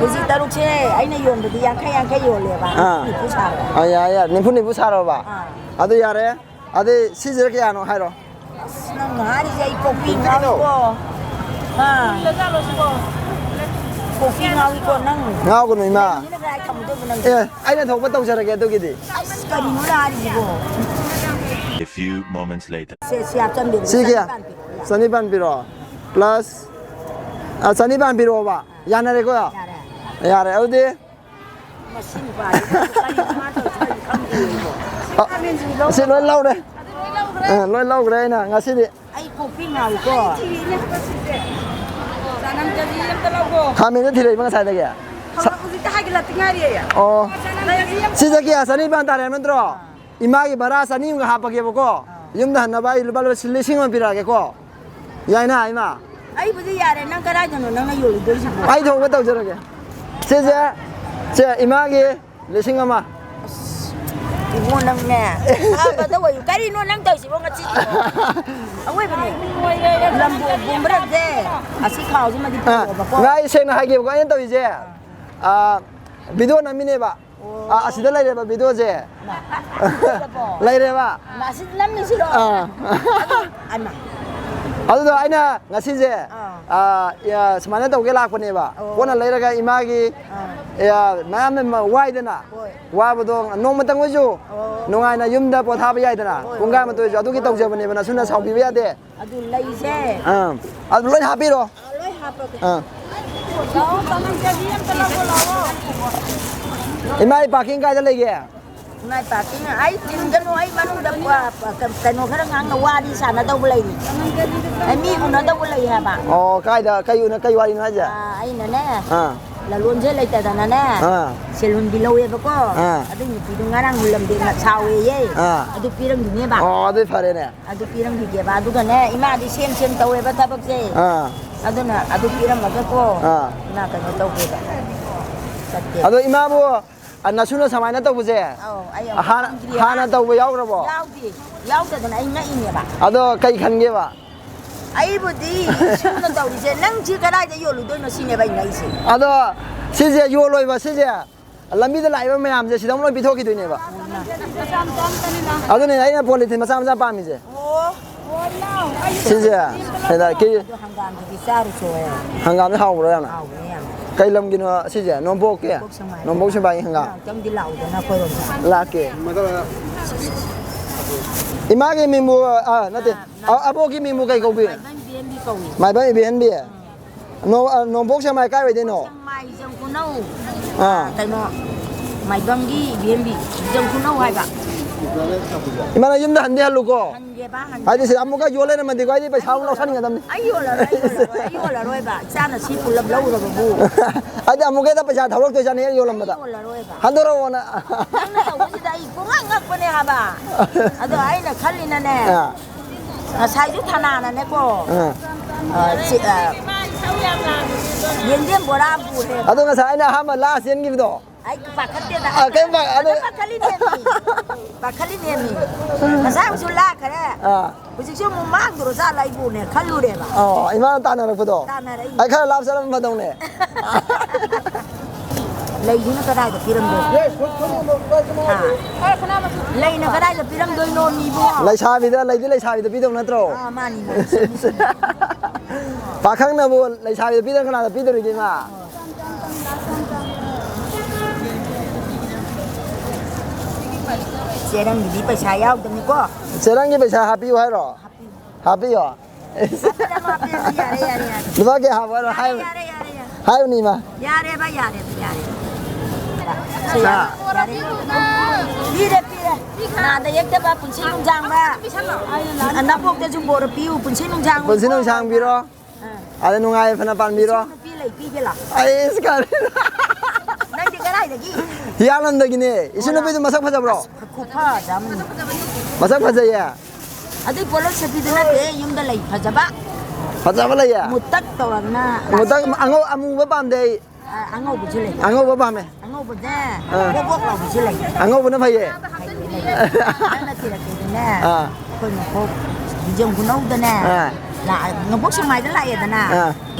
ꯀꯦ ꯖꯤ ꯇꯔꯨꯛꯁꯦ ꯑꯩꯅ ꯌꯣꯟꯕꯗꯤ ꯌꯥꯡꯈꯩ ꯌꯥꯡꯈꯩ ꯌꯣꯜꯂꯦꯕ꯫ ꯑꯥ꯫ ꯅꯤꯐꯨ ꯁꯥꯔꯣ꯫ ꯑꯥ, ꯌꯥꯔꯦ, ꯌꯥꯔꯦ꯫ ꯅꯤꯐꯨ, ꯅꯤꯐꯨ ꯁꯥꯔꯣꯕ? ꯑꯥ꯫ ꯑꯗꯨ ꯌꯥꯔꯦ꯫ ꯑꯗꯩ ꯁꯤꯁꯤꯅ ꯀꯌꯥꯅꯣ ꯍꯥꯏꯔꯣ꯫ ꯑꯁ, ꯅꯪ ꯍꯥꯏꯔꯤꯁꯦ ꯑꯩ ꯀꯣꯛꯄꯤ ꯉꯥꯎꯏꯀꯣ꯫ ꯍꯥ? ꯀꯣꯛꯄꯤ ꯉꯥꯎꯏꯀꯣ ꯅꯪ꯫ ꯉꯥꯎꯒꯅꯨ, ꯏꯃꯥ꯫ ꯅꯪꯁꯤꯅ ꯀꯗꯥꯏ ꯊꯝꯃꯨꯗꯣꯏꯕ ꯅꯪ? ꯑꯦ, ꯑꯩꯅ ꯊꯣꯛꯄ ꯇꯧꯖꯔꯒꯦ ꯑꯗꯨꯒꯤꯗꯤ꯫ ꯑꯁ, ꯀꯔꯤꯅꯣ ꯅꯪ ꯍꯥꯏꯔꯤꯁꯤꯕꯣ? A few moments later. ꯁꯦ, ꯁꯤ ꯍꯥꯞꯆꯟꯕꯤꯔꯣ, ꯁꯤ ꯀꯌꯥ? ꯆꯅꯤꯄꯥꯟ ꯄꯤꯔꯛꯑꯣ, ꯌꯥꯔꯦ꯫ ꯆꯅꯤꯄꯥꯟ ꯄꯤꯔꯛꯑꯣ꯫ Plus, ꯑ, ꯆꯅꯤꯄꯥꯟ ꯄꯤꯔꯛꯑꯣꯕ꯫ ꯌꯥꯅꯔꯦꯀꯣ? ꯌꯥꯔꯦ꯫ ꯌꯥꯔꯦ, ꯑꯗꯨꯗꯤ꯫ ꯃꯁꯤ ꯅꯨꯄꯥꯁꯤ ꯀꯔꯤꯅꯣ ꯃꯥ ꯇꯧꯔꯤꯁꯤ, ꯀꯔꯤ ꯈꯪꯗꯦ ꯑꯩꯕꯣ꯫ ꯑ, ꯁꯤ ꯂꯣꯏ ꯂꯧꯔꯦ꯫ ꯑ, ꯂꯣꯏ ꯂꯧꯈ꯭ꯔꯦ ꯑꯩꯅ ꯉꯁꯤꯗꯤ꯫ ꯑꯩ ꯀꯣꯛꯄꯤ ꯉꯥꯎꯏꯀꯣ꯫ ꯆꯅꯝ ꯀꯦꯖꯤ ꯑꯝꯇ ꯂꯧꯈꯣ꯫ ꯈꯥꯃꯦꯟꯗ ꯊꯤꯔꯛꯏꯕ ꯉꯁꯥꯏꯗꯒꯤ꯫ ꯍꯧꯖꯤꯛ-, ꯍꯧꯖꯤꯛꯇ ꯍꯥꯏꯒꯠꯂꯛꯇ ꯉꯥꯏꯔꯤꯌꯦ꯫ ꯑꯣ꯫ ꯆꯅꯝ ꯀꯦꯖꯤ ꯑꯝꯇ ꯁꯤꯁꯦ ꯀꯌꯥ? ꯆꯅꯤꯄꯥꯟ ꯇꯥꯔꯦ ꯍꯥꯏꯕ ꯅꯠꯇ꯭ꯔꯣ? ꯏꯃꯥꯒꯤ ꯚꯔꯥ ꯆꯅꯤ ꯑꯃꯒ ꯍꯥꯞꯄꯒꯦꯕꯀꯣ꯫ ꯑꯥ꯫ ꯌꯨꯝꯗ ꯍꯟꯅꯕ ꯑꯩ ꯂꯨꯄꯥ ꯂꯤꯁꯤꯡ ꯑꯃ ꯄꯤꯔꯛꯑꯒꯦꯀꯣ꯫ ꯌꯥꯏꯅ, ꯏꯃꯥ? ꯑꯩꯕꯨꯗꯤ ꯌꯥꯔꯦ, ꯅꯪ ꯀꯗꯥꯏꯗꯅꯣ ꯅꯪꯅ ꯌꯣꯜꯂꯨꯗꯣꯏꯁꯤꯕꯣ? ꯑꯩ ꯊꯣꯛꯄ ꯇꯧꯖꯔꯒꯦ꯫ ꯁꯤꯁꯦ, ꯁꯦ, ꯏꯃꯥꯒꯤ ꯂꯤꯁꯤꯡ ꯑꯃ꯫ ꯑꯁ, ꯏꯕꯨꯡꯉꯣ ꯅꯪꯅꯦ꯫ ꯐꯕꯗ ꯑꯣꯏꯌꯨ꯫ ꯀꯔꯤꯅꯣ ꯅꯪ ꯇꯧꯔꯤꯁꯤꯕꯣ ꯉꯁꯤꯁꯤꯕꯣ? ꯑꯋꯣꯏꯕꯅꯦ꯫ ꯂꯝꯕꯣ-, ꯕꯣꯝꯕ꯭ꯔꯝꯁꯦ, ꯑꯁꯤ ꯈꯥꯎꯁꯤꯃꯗꯤ ꯑꯥ, ꯄꯨꯔꯛꯑꯣꯕꯀꯣ꯫ ꯉꯥꯏ ꯁꯦꯡꯅ ꯍꯥꯏꯒꯦꯕꯀꯣ, ꯑꯩꯅ ꯇꯧꯔꯤꯁꯦ, ꯑꯥ, video ꯅꯝꯃꯤꯅꯦꯕ꯫ ꯑꯣ꯫ ꯑꯥ, ꯑꯁꯤꯗ ꯂꯩꯔꯦꯕ videoꯁꯦ꯫ ꯃꯥ꯫ ꯂꯩꯔꯕꯣ? ꯂꯩꯔꯦꯕ꯫ ꯃꯥ, ꯑꯁꯤ ꯅꯝꯃꯤꯁꯤꯔꯣ? ꯑꯥ꯫ ꯑꯗꯨ, ꯑꯩꯃ꯫ ꯑꯗꯨꯗꯣ ꯑꯩꯅ ꯉꯁꯤꯁꯦ, ꯑꯥ꯫ ꯑꯥ, ꯌꯥ, ꯁꯨꯃꯥꯏꯅ ꯇꯧꯒꯦ ꯂꯥꯛꯄꯅꯦꯕ꯫ ꯑꯣ꯫ ꯄꯣꯠꯅ ꯂꯩꯔꯒ ꯏꯃꯥꯒꯤ, ꯑꯥ꯫ ꯌꯥ, ꯃꯌꯥꯝꯅ ꯃ-, ꯋꯥꯏꯗꯅ꯫ ꯍꯣꯏ꯫ ꯋꯥꯕꯗꯣ ꯅꯣꯡꯃꯇꯪ ꯑꯣꯏꯁꯨ ꯑꯣ꯫ ꯅꯨꯡꯉꯥꯏꯅ ꯌꯨꯝꯗ ꯄꯣꯊꯥꯕ ꯌꯥꯏꯗꯅ꯫ ꯍꯣꯏ, ꯄꯨꯡꯈꯥꯏ ꯍꯣꯏ, ꯑꯃꯇ ꯑꯣꯏꯁꯨ꯫ ꯍꯣꯏ꯫ ꯑꯗꯨꯒꯤ ꯍꯣꯏ꯫ ꯇꯧꯖꯕꯅꯦꯕ, ꯅꯁꯨꯅ ꯁꯥꯎꯕꯤꯕ ꯌꯥꯗꯦ꯫ ꯑꯗꯨ ꯂꯩꯁꯦ꯫ ꯑꯥ꯫ ꯑꯗꯨ ꯂꯣꯏ ꯍꯥꯞꯄꯤꯔꯣ꯫ ꯑꯥ, ꯂꯣꯏ ꯍꯥꯞꯄꯒꯦ꯫ ꯑꯥ꯫ ꯂꯥꯛꯑꯣ, ꯆꯅꯝ ꯀꯦꯖꯤ ꯑꯝꯇ ꯂꯧꯕ ꯂꯥꯛꯑꯣ꯫ ꯏꯃꯥ, ꯑꯩ parking ꯀꯥꯏꯗ ꯂꯩꯒꯦ? ꯏꯃꯥ, parking ꯑꯩ ꯆꯤꯟꯒꯅꯨ, ꯑꯩ ꯃꯅꯨꯡꯗ ꯄ-, ꯄ-, ꯀꯩꯅꯣ ꯈꯔ ꯉꯥꯡꯅ ꯋꯥꯔꯤ ꯁꯥꯟꯅꯗꯧꯕ ꯂꯩꯔꯤ꯫ ꯑꯩ ꯃꯤ ꯎꯅꯗꯧꯕ ꯂꯩ ꯍꯥꯏꯕ꯫ ꯑꯣ, ꯀꯥꯏꯗ? ꯀꯩ ꯎꯅ-, ꯀꯩ ꯋꯥꯔꯤꯅꯣ ꯍꯥꯏꯁꯦ? ꯑꯥ, ꯑꯩꯅꯅꯦ꯫ ꯑꯥ꯫ ꯂꯂꯣꯟꯁꯦ ꯂꯩꯇꯗꯅꯅꯦ, ꯑꯥ꯫ ꯁꯦꯜ ꯍꯨꯟꯕꯤ ꯂꯧꯋꯦꯕꯀꯣ꯫ ꯑꯥ꯫ ꯑꯗꯨꯏ ꯅꯨꯄꯤꯗꯣ ꯉꯔꯥꯡ ꯍꯨꯜꯂꯝꯗꯦꯅ ꯁꯥꯎꯋꯦꯌꯦ꯫ ꯑꯥ꯫ ꯑꯗꯨ ꯄꯤꯔꯝꯈꯤꯅꯦꯕ꯫ ꯑꯣ, ꯑꯗꯨꯗꯤ ꯐꯔꯦꯅꯦ꯫ ꯑꯗꯨ ꯄꯤꯔꯝꯈꯤꯒꯦꯕ꯫ ꯑꯗꯨꯒꯅꯦ, ꯏꯃꯥꯗꯤ ꯁꯦꯝ ꯁꯦꯝ ꯇꯧꯋꯦꯕ ꯊꯕꯛꯁꯦ꯫ ꯑꯥ꯫ ꯑꯗꯨꯅ ꯑꯗꯨ ꯄꯤꯔꯝꯃꯒꯀꯣ, ꯑꯥ꯫ ꯏꯃꯥ ꯀꯩꯅꯣ ꯇꯧꯒꯦꯕ꯫ ꯆꯠꯀꯦ꯫ ꯑꯗꯣ ꯏꯃꯥꯕꯨ, ꯑ, ꯅꯁꯨꯅ ꯁꯨꯃꯥꯏꯅ ꯇꯧꯕꯁꯦ, ꯑꯧ, ꯑꯩ ꯑꯃꯨꯛ ꯍꯥꯟꯅ, ꯈꯪꯗ꯭ꯔꯤ꯫ ꯍꯥꯟꯅ ꯇꯧꯕ ꯌꯥꯎꯈ꯭ꯔꯕꯣ? ꯌꯥꯎꯗꯦ꯫ ꯌꯥꯎꯗꯗꯅ ꯑꯩ ꯉꯛꯏꯅꯦꯕ꯫ ꯑꯗꯣ ꯀꯩ ꯈꯟꯒꯦꯕ? ꯑꯩꯕꯨꯗꯤ ꯏꯁꯨꯅ ꯇꯧꯔꯤꯁꯦ, ꯅꯪꯁꯤ ꯀꯗꯥꯏꯗ ꯌꯣꯜꯂꯨꯗꯣꯏꯅꯣ ꯁꯤꯅꯦꯕ ꯑꯩ ꯉꯛꯏꯁꯦ꯫ ꯑꯗꯣ ꯁꯤꯁꯦ ꯌꯣꯜꯂꯣꯏꯕ, ꯁꯤꯁꯦ ꯂꯝꯕꯤꯗ ꯂꯥꯛꯏꯕ ꯃꯌꯥꯝꯁꯦ ꯁꯤꯗ ꯑꯃꯨꯛ ꯂꯣꯏ ꯄꯤꯊꯣꯛꯈꯤꯗꯣꯏꯅꯦꯕ꯫ ꯑꯗꯨꯅꯦ ꯑꯩꯅ ꯄꯣꯂꯤꯊꯤꯟ ꯃꯆꯥ ꯃꯆꯥ ꯄꯥꯝꯃꯤꯁꯦ꯫ ꯑꯣ꯫ ꯁꯤꯁꯦ ꯁꯤꯗ ꯀꯤ-, ꯑꯗꯣ ꯍꯪꯒꯥꯝꯗꯨꯗꯤ ꯆꯥꯔꯨꯆꯣ꯫ ꯍꯪꯒꯥꯝꯗꯤ ꯍꯥꯎꯕ꯭ꯔꯣ ꯌꯥꯝꯅ? ꯍꯥꯎꯕꯅꯦ ꯌꯥꯝꯅ꯫ ꯀꯩ ꯂꯝꯒꯤꯅꯣ ꯁꯤꯁꯦ? ꯅꯣꯡꯄꯣꯛꯀꯤ? ꯅꯣꯡꯄꯣꯛ ꯁꯦꯛꯃꯥꯏ꯫ ꯅꯣꯡꯄꯣꯛ ꯁꯦꯛꯃꯥꯏꯒꯤ ꯍꯪꯒꯥꯝ꯫ ꯉꯥꯏꯍꯥꯛꯇꯪꯗꯤ ꯂꯥꯛꯎꯗꯅ ꯑꯩꯈꯣꯏꯔꯣꯝꯗ꯫ ꯂꯥꯛꯀꯦ꯫ ꯏꯃꯥꯒꯤ ꯃꯤꯡꯕꯨ, ꯑꯥ, ꯅꯠꯇꯦ꯫ ꯑꯥ, ꯑ-, ꯑꯕꯣꯛꯀꯤ ꯃꯤꯡꯕꯨ ꯀꯩ ꯀꯧꯕꯤ? ꯃꯥꯏꯕꯝ ꯏꯕꯦꯟꯕꯤ ꯀꯧꯏ꯫ ꯃꯥꯏꯕꯝ ꯏꯕꯦꯟꯕꯤ꯫ ꯎꯝ꯫ ꯅꯣ-, ꯑ, ꯅꯣꯡꯄꯣꯛ ꯁꯦꯛꯃꯥꯏ ꯀꯥꯏꯋꯥꯏꯗꯩꯅꯣ? ꯁꯦꯛꯃꯥꯏ ꯖꯪ ꯈꯨꯅꯧ꯫ ꯑꯥ꯫ ꯀꯩꯅꯣ, ꯃꯥꯏꯕꯝꯒꯤ ꯏꯕꯦꯟꯕꯤ, ꯖꯪ ꯈꯨꯅꯧ ꯍꯥꯏꯕ꯫ ꯏꯃꯥ, ꯅꯪ ꯌꯨꯝꯗ ꯍꯟꯗꯤ ꯍꯜꯂꯨꯀꯣ꯫ ꯍꯟꯒꯦꯕ, ꯍꯟꯒꯦ꯫ ꯍꯥꯏꯗꯤ ꯁꯤꯗ ꯑꯃꯨꯛꯀ ꯌꯣꯜ ꯂꯩꯔꯝꯃꯗꯤꯀꯣ, ꯑꯩꯗꯤ ꯄꯩꯁꯥ ꯑꯃꯨꯛ ꯂꯧꯁꯟꯒꯗꯕꯅꯤ꯫ ꯑꯩ ꯌꯣꯜꯂꯔꯣꯏ, ꯑꯩ ꯌꯣꯜꯂꯔꯣꯏ, ꯑꯩ ꯌꯣꯜꯂꯔꯣꯏꯕ꯫ ꯏꯆꯥꯅ ꯁꯤ ꯄꯨꯂꯞ ꯂꯧꯔꯕꯕꯨ꯫ ꯍꯥꯏꯗꯤ ꯑꯃꯨꯛꯀ ꯍꯦꯛꯇ ꯄꯩꯁꯥ ꯊꯧꯔꯛꯇꯣꯏꯖꯥꯠꯅꯤ ꯍꯦꯛ ꯌꯣꯜꯂꯝꯕꯗ꯫ ꯑꯩ ꯌꯣꯜꯂꯔꯣꯏꯕ꯫ ꯍꯟꯗꯣꯔꯛꯑꯣꯅ꯫ ꯅꯪꯅ ꯇꯧꯕꯁꯤꯗ ꯑꯩ ꯄꯨꯡꯉꯛ ꯉꯛꯄꯅꯦ ꯍꯥꯏꯕ꯫ ꯑꯗꯣ ꯑꯩꯅ ꯈꯜꯂꯤꯅꯅꯦ, ꯑꯥ꯫ ꯉꯁꯥꯏꯁꯨ ꯊꯅꯥꯅꯅꯦꯀꯣ, ꯑꯥ꯫ ꯑ, ꯁꯤ, ꯑ, ꯌꯦꯟꯗꯦꯝ ꯕꯣꯔꯥ ꯑꯃ ꯄꯨꯔꯦ꯫ ꯑꯗꯣ ꯉꯁꯥꯏ ꯑꯩꯅ ꯑꯍꯥꯟꯕ ꯂꯥꯛꯑ ꯆꯦꯟꯈꯤꯕꯗꯣ꯫ ꯑꯩ ꯄꯥꯈꯠꯇꯦꯗ꯫ ꯑ, ꯀꯩꯝ ꯄꯥ-, ꯑꯗꯨ ꯑꯗꯨ ꯄꯥꯈꯠꯂꯤꯅꯦꯃꯤ꯫ ꯄꯥꯈꯠꯂꯤꯅꯦꯃꯤ꯫ ꯉꯁꯥꯏ ꯑꯃꯨꯛꯁꯨ ꯂꯥꯛꯈ꯭ꯔꯦ꯫ ꯑꯥ꯫ ꯍꯧꯖꯤꯛꯁꯨ ꯑꯃꯨꯛ ꯃꯥꯡꯗꯣꯔ ꯖꯥꯠꯂ ꯑꯩꯕꯨꯅꯦ ꯈꯜꯂꯨꯔꯦꯕ꯫ ꯑꯣ, ꯏꯃꯥꯅ ꯇꯥꯟꯅꯔꯛꯄꯗꯣ? ꯇꯥꯟꯅꯔꯛꯏꯅꯦ꯫ ꯑꯩ ꯈꯔ ꯂꯥꯞ ꯆꯠꯂꯝ ꯐꯗꯧꯅꯦ꯫ ꯂꯩꯗꯨꯅ ꯀꯗꯥꯏꯗ ꯄꯤꯔꯝꯗꯣꯏꯅꯣ? ꯍꯥ? ꯂꯩꯅ ꯀꯗꯥꯏꯗ ꯄꯤꯔꯝꯗꯣꯏꯅꯣ ꯃꯤꯕꯣ? ꯂꯩꯁꯥꯕꯤꯗ, ꯂꯩꯗꯤ ꯂꯩꯁꯥꯕꯤꯗ ꯄꯤꯗꯧ ꯅꯠꯇ꯭ꯔꯣ? ꯑꯥ, ꯃꯥꯅꯤ, ꯃꯥꯅꯤ, ꯆꯨꯝꯃꯤ, ꯆꯨꯝꯃꯤ꯫ ꯄꯥꯈꯪꯅꯕꯨ ꯂꯩꯁꯥꯕꯤꯗ ꯄꯤꯗꯅ ꯀꯅꯥꯗ ꯄꯤꯗꯧꯔꯤꯒꯦ, ꯏꯃꯥ? ꯆꯦꯔꯪꯒꯤꯗꯤ ꯄꯩꯁꯥ ꯌꯥꯎꯗꯕꯅꯤꯀꯣ꯫ ꯆꯦꯔꯪꯒꯤ ꯄꯩꯁꯥ ꯍꯥꯞꯄꯤꯌꯨ ꯍꯥꯏꯔꯣ? ꯍꯥꯞꯄꯤꯌꯣ꯫ ꯍꯥꯞꯄꯤꯔꯅꯨ, ꯍꯥꯞꯄꯤꯔꯅꯨ, ꯌꯥꯔꯦ, ꯌꯥꯔꯦ, ꯌꯥꯔꯦ꯫ ꯂꯨꯄꯥ ꯀꯌꯥ ꯍꯥꯞꯄꯣ ꯍꯥꯏꯔꯣ? ꯍꯥꯏꯕ-, ꯌꯥꯔꯦ, ꯌꯥꯔꯦ, ꯌꯥꯔꯦ꯫ ꯍꯥꯏꯕꯅꯤ, ꯏꯃꯥ꯫ ꯌꯥꯔꯦꯕ, ꯌꯥꯔꯦꯕ, ꯌꯥꯔꯦ꯫ ꯁꯦ, ꯁꯥ꯫ ꯌꯥꯔꯦ꯫ ꯄꯤꯔꯦ, ꯄꯤꯔꯦ꯫ ꯅꯥꯗ ꯌꯦꯛꯇꯕ ꯄꯨꯟꯁꯤ ꯅꯨꯡꯁꯥꯡꯕ꯫ ꯅꯕꯣꯛꯇꯁꯨ ꯕꯣꯔ ꯄꯤꯌꯨ, ꯄꯨꯟꯁꯤ ꯅꯨꯡꯁꯥꯡꯕ꯫ ꯄꯨꯟꯁꯤ ꯅꯨꯡꯁꯥꯡꯕꯤꯔꯣ꯫ ꯑꯥ꯫ ꯑꯗ ꯅꯨꯡꯉꯥꯏ ꯌꯥꯏꯐꯅ ꯄꯥꯟꯕꯤꯔꯣ꯫ ꯅꯨꯄꯤ ꯄꯤꯒꯦ ꯂꯥꯎ꯫ ꯑꯩꯁ, ꯀꯔꯤꯅꯣ? ꯅꯪꯗꯤ ꯀꯗꯥꯏꯗꯒꯤ? ꯍꯤꯌꯥꯡꯂꯝꯗꯒꯤꯅꯦ꯫ ꯏꯁꯨ ꯅꯨꯄꯤꯗꯨ ꯃꯁꯛ ꯐꯖꯕ꯭ꯔꯣ? ꯈꯨꯐꯖ ꯑꯃꯅꯤ꯫ ꯃꯁꯛ ꯐꯖꯩꯌꯦ꯫ ꯑꯗꯨꯏ ꯄꯣꯠꯂꯣꯏ ꯁꯦꯠꯄꯤꯗꯨ ꯅꯠꯇꯦ, ꯌꯨꯝꯗ ꯂꯩ ꯐꯖꯕ꯫ ꯐꯖꯕ ꯂꯩꯌꯦ? ꯃꯨꯇꯛ ꯇꯧꯔꯒꯅ ꯃꯨꯇꯛ ꯑꯉꯧ-, ꯑꯃꯨꯕ ꯄꯥꯝꯗꯦ ꯑꯩ꯫ ꯑ, ꯑꯉꯧꯕꯁꯨ ꯂꯩ꯫ ꯑꯉꯧꯕ ꯄꯥꯝꯃꯦ꯫ ꯑꯉꯧꯕꯁꯦ ꯑꯥ꯫ ꯕꯣꯛ ꯕꯣꯛ ꯂꯥꯎꯕꯁꯨ ꯂꯩ꯫ ꯑꯉꯧꯕꯅ ꯐꯩꯌꯦ꯫ ꯅꯪꯅ ꯊꯤꯔꯛꯀꯦꯗꯤꯅꯦ, ꯑꯥ꯫ ꯑꯩꯈꯣꯏ ꯅꯣꯡꯄꯣꯛ ꯕꯤꯖꯝ ꯈꯨꯅꯧꯗꯅꯦ ꯑꯥ꯫ ꯂꯥꯛꯑ-, ꯅꯣꯡꯄꯣꯛ ꯁꯦꯛꯃꯥꯏꯗ ꯂꯥꯛꯑꯦꯗꯅ꯫ ꯑꯥ꯫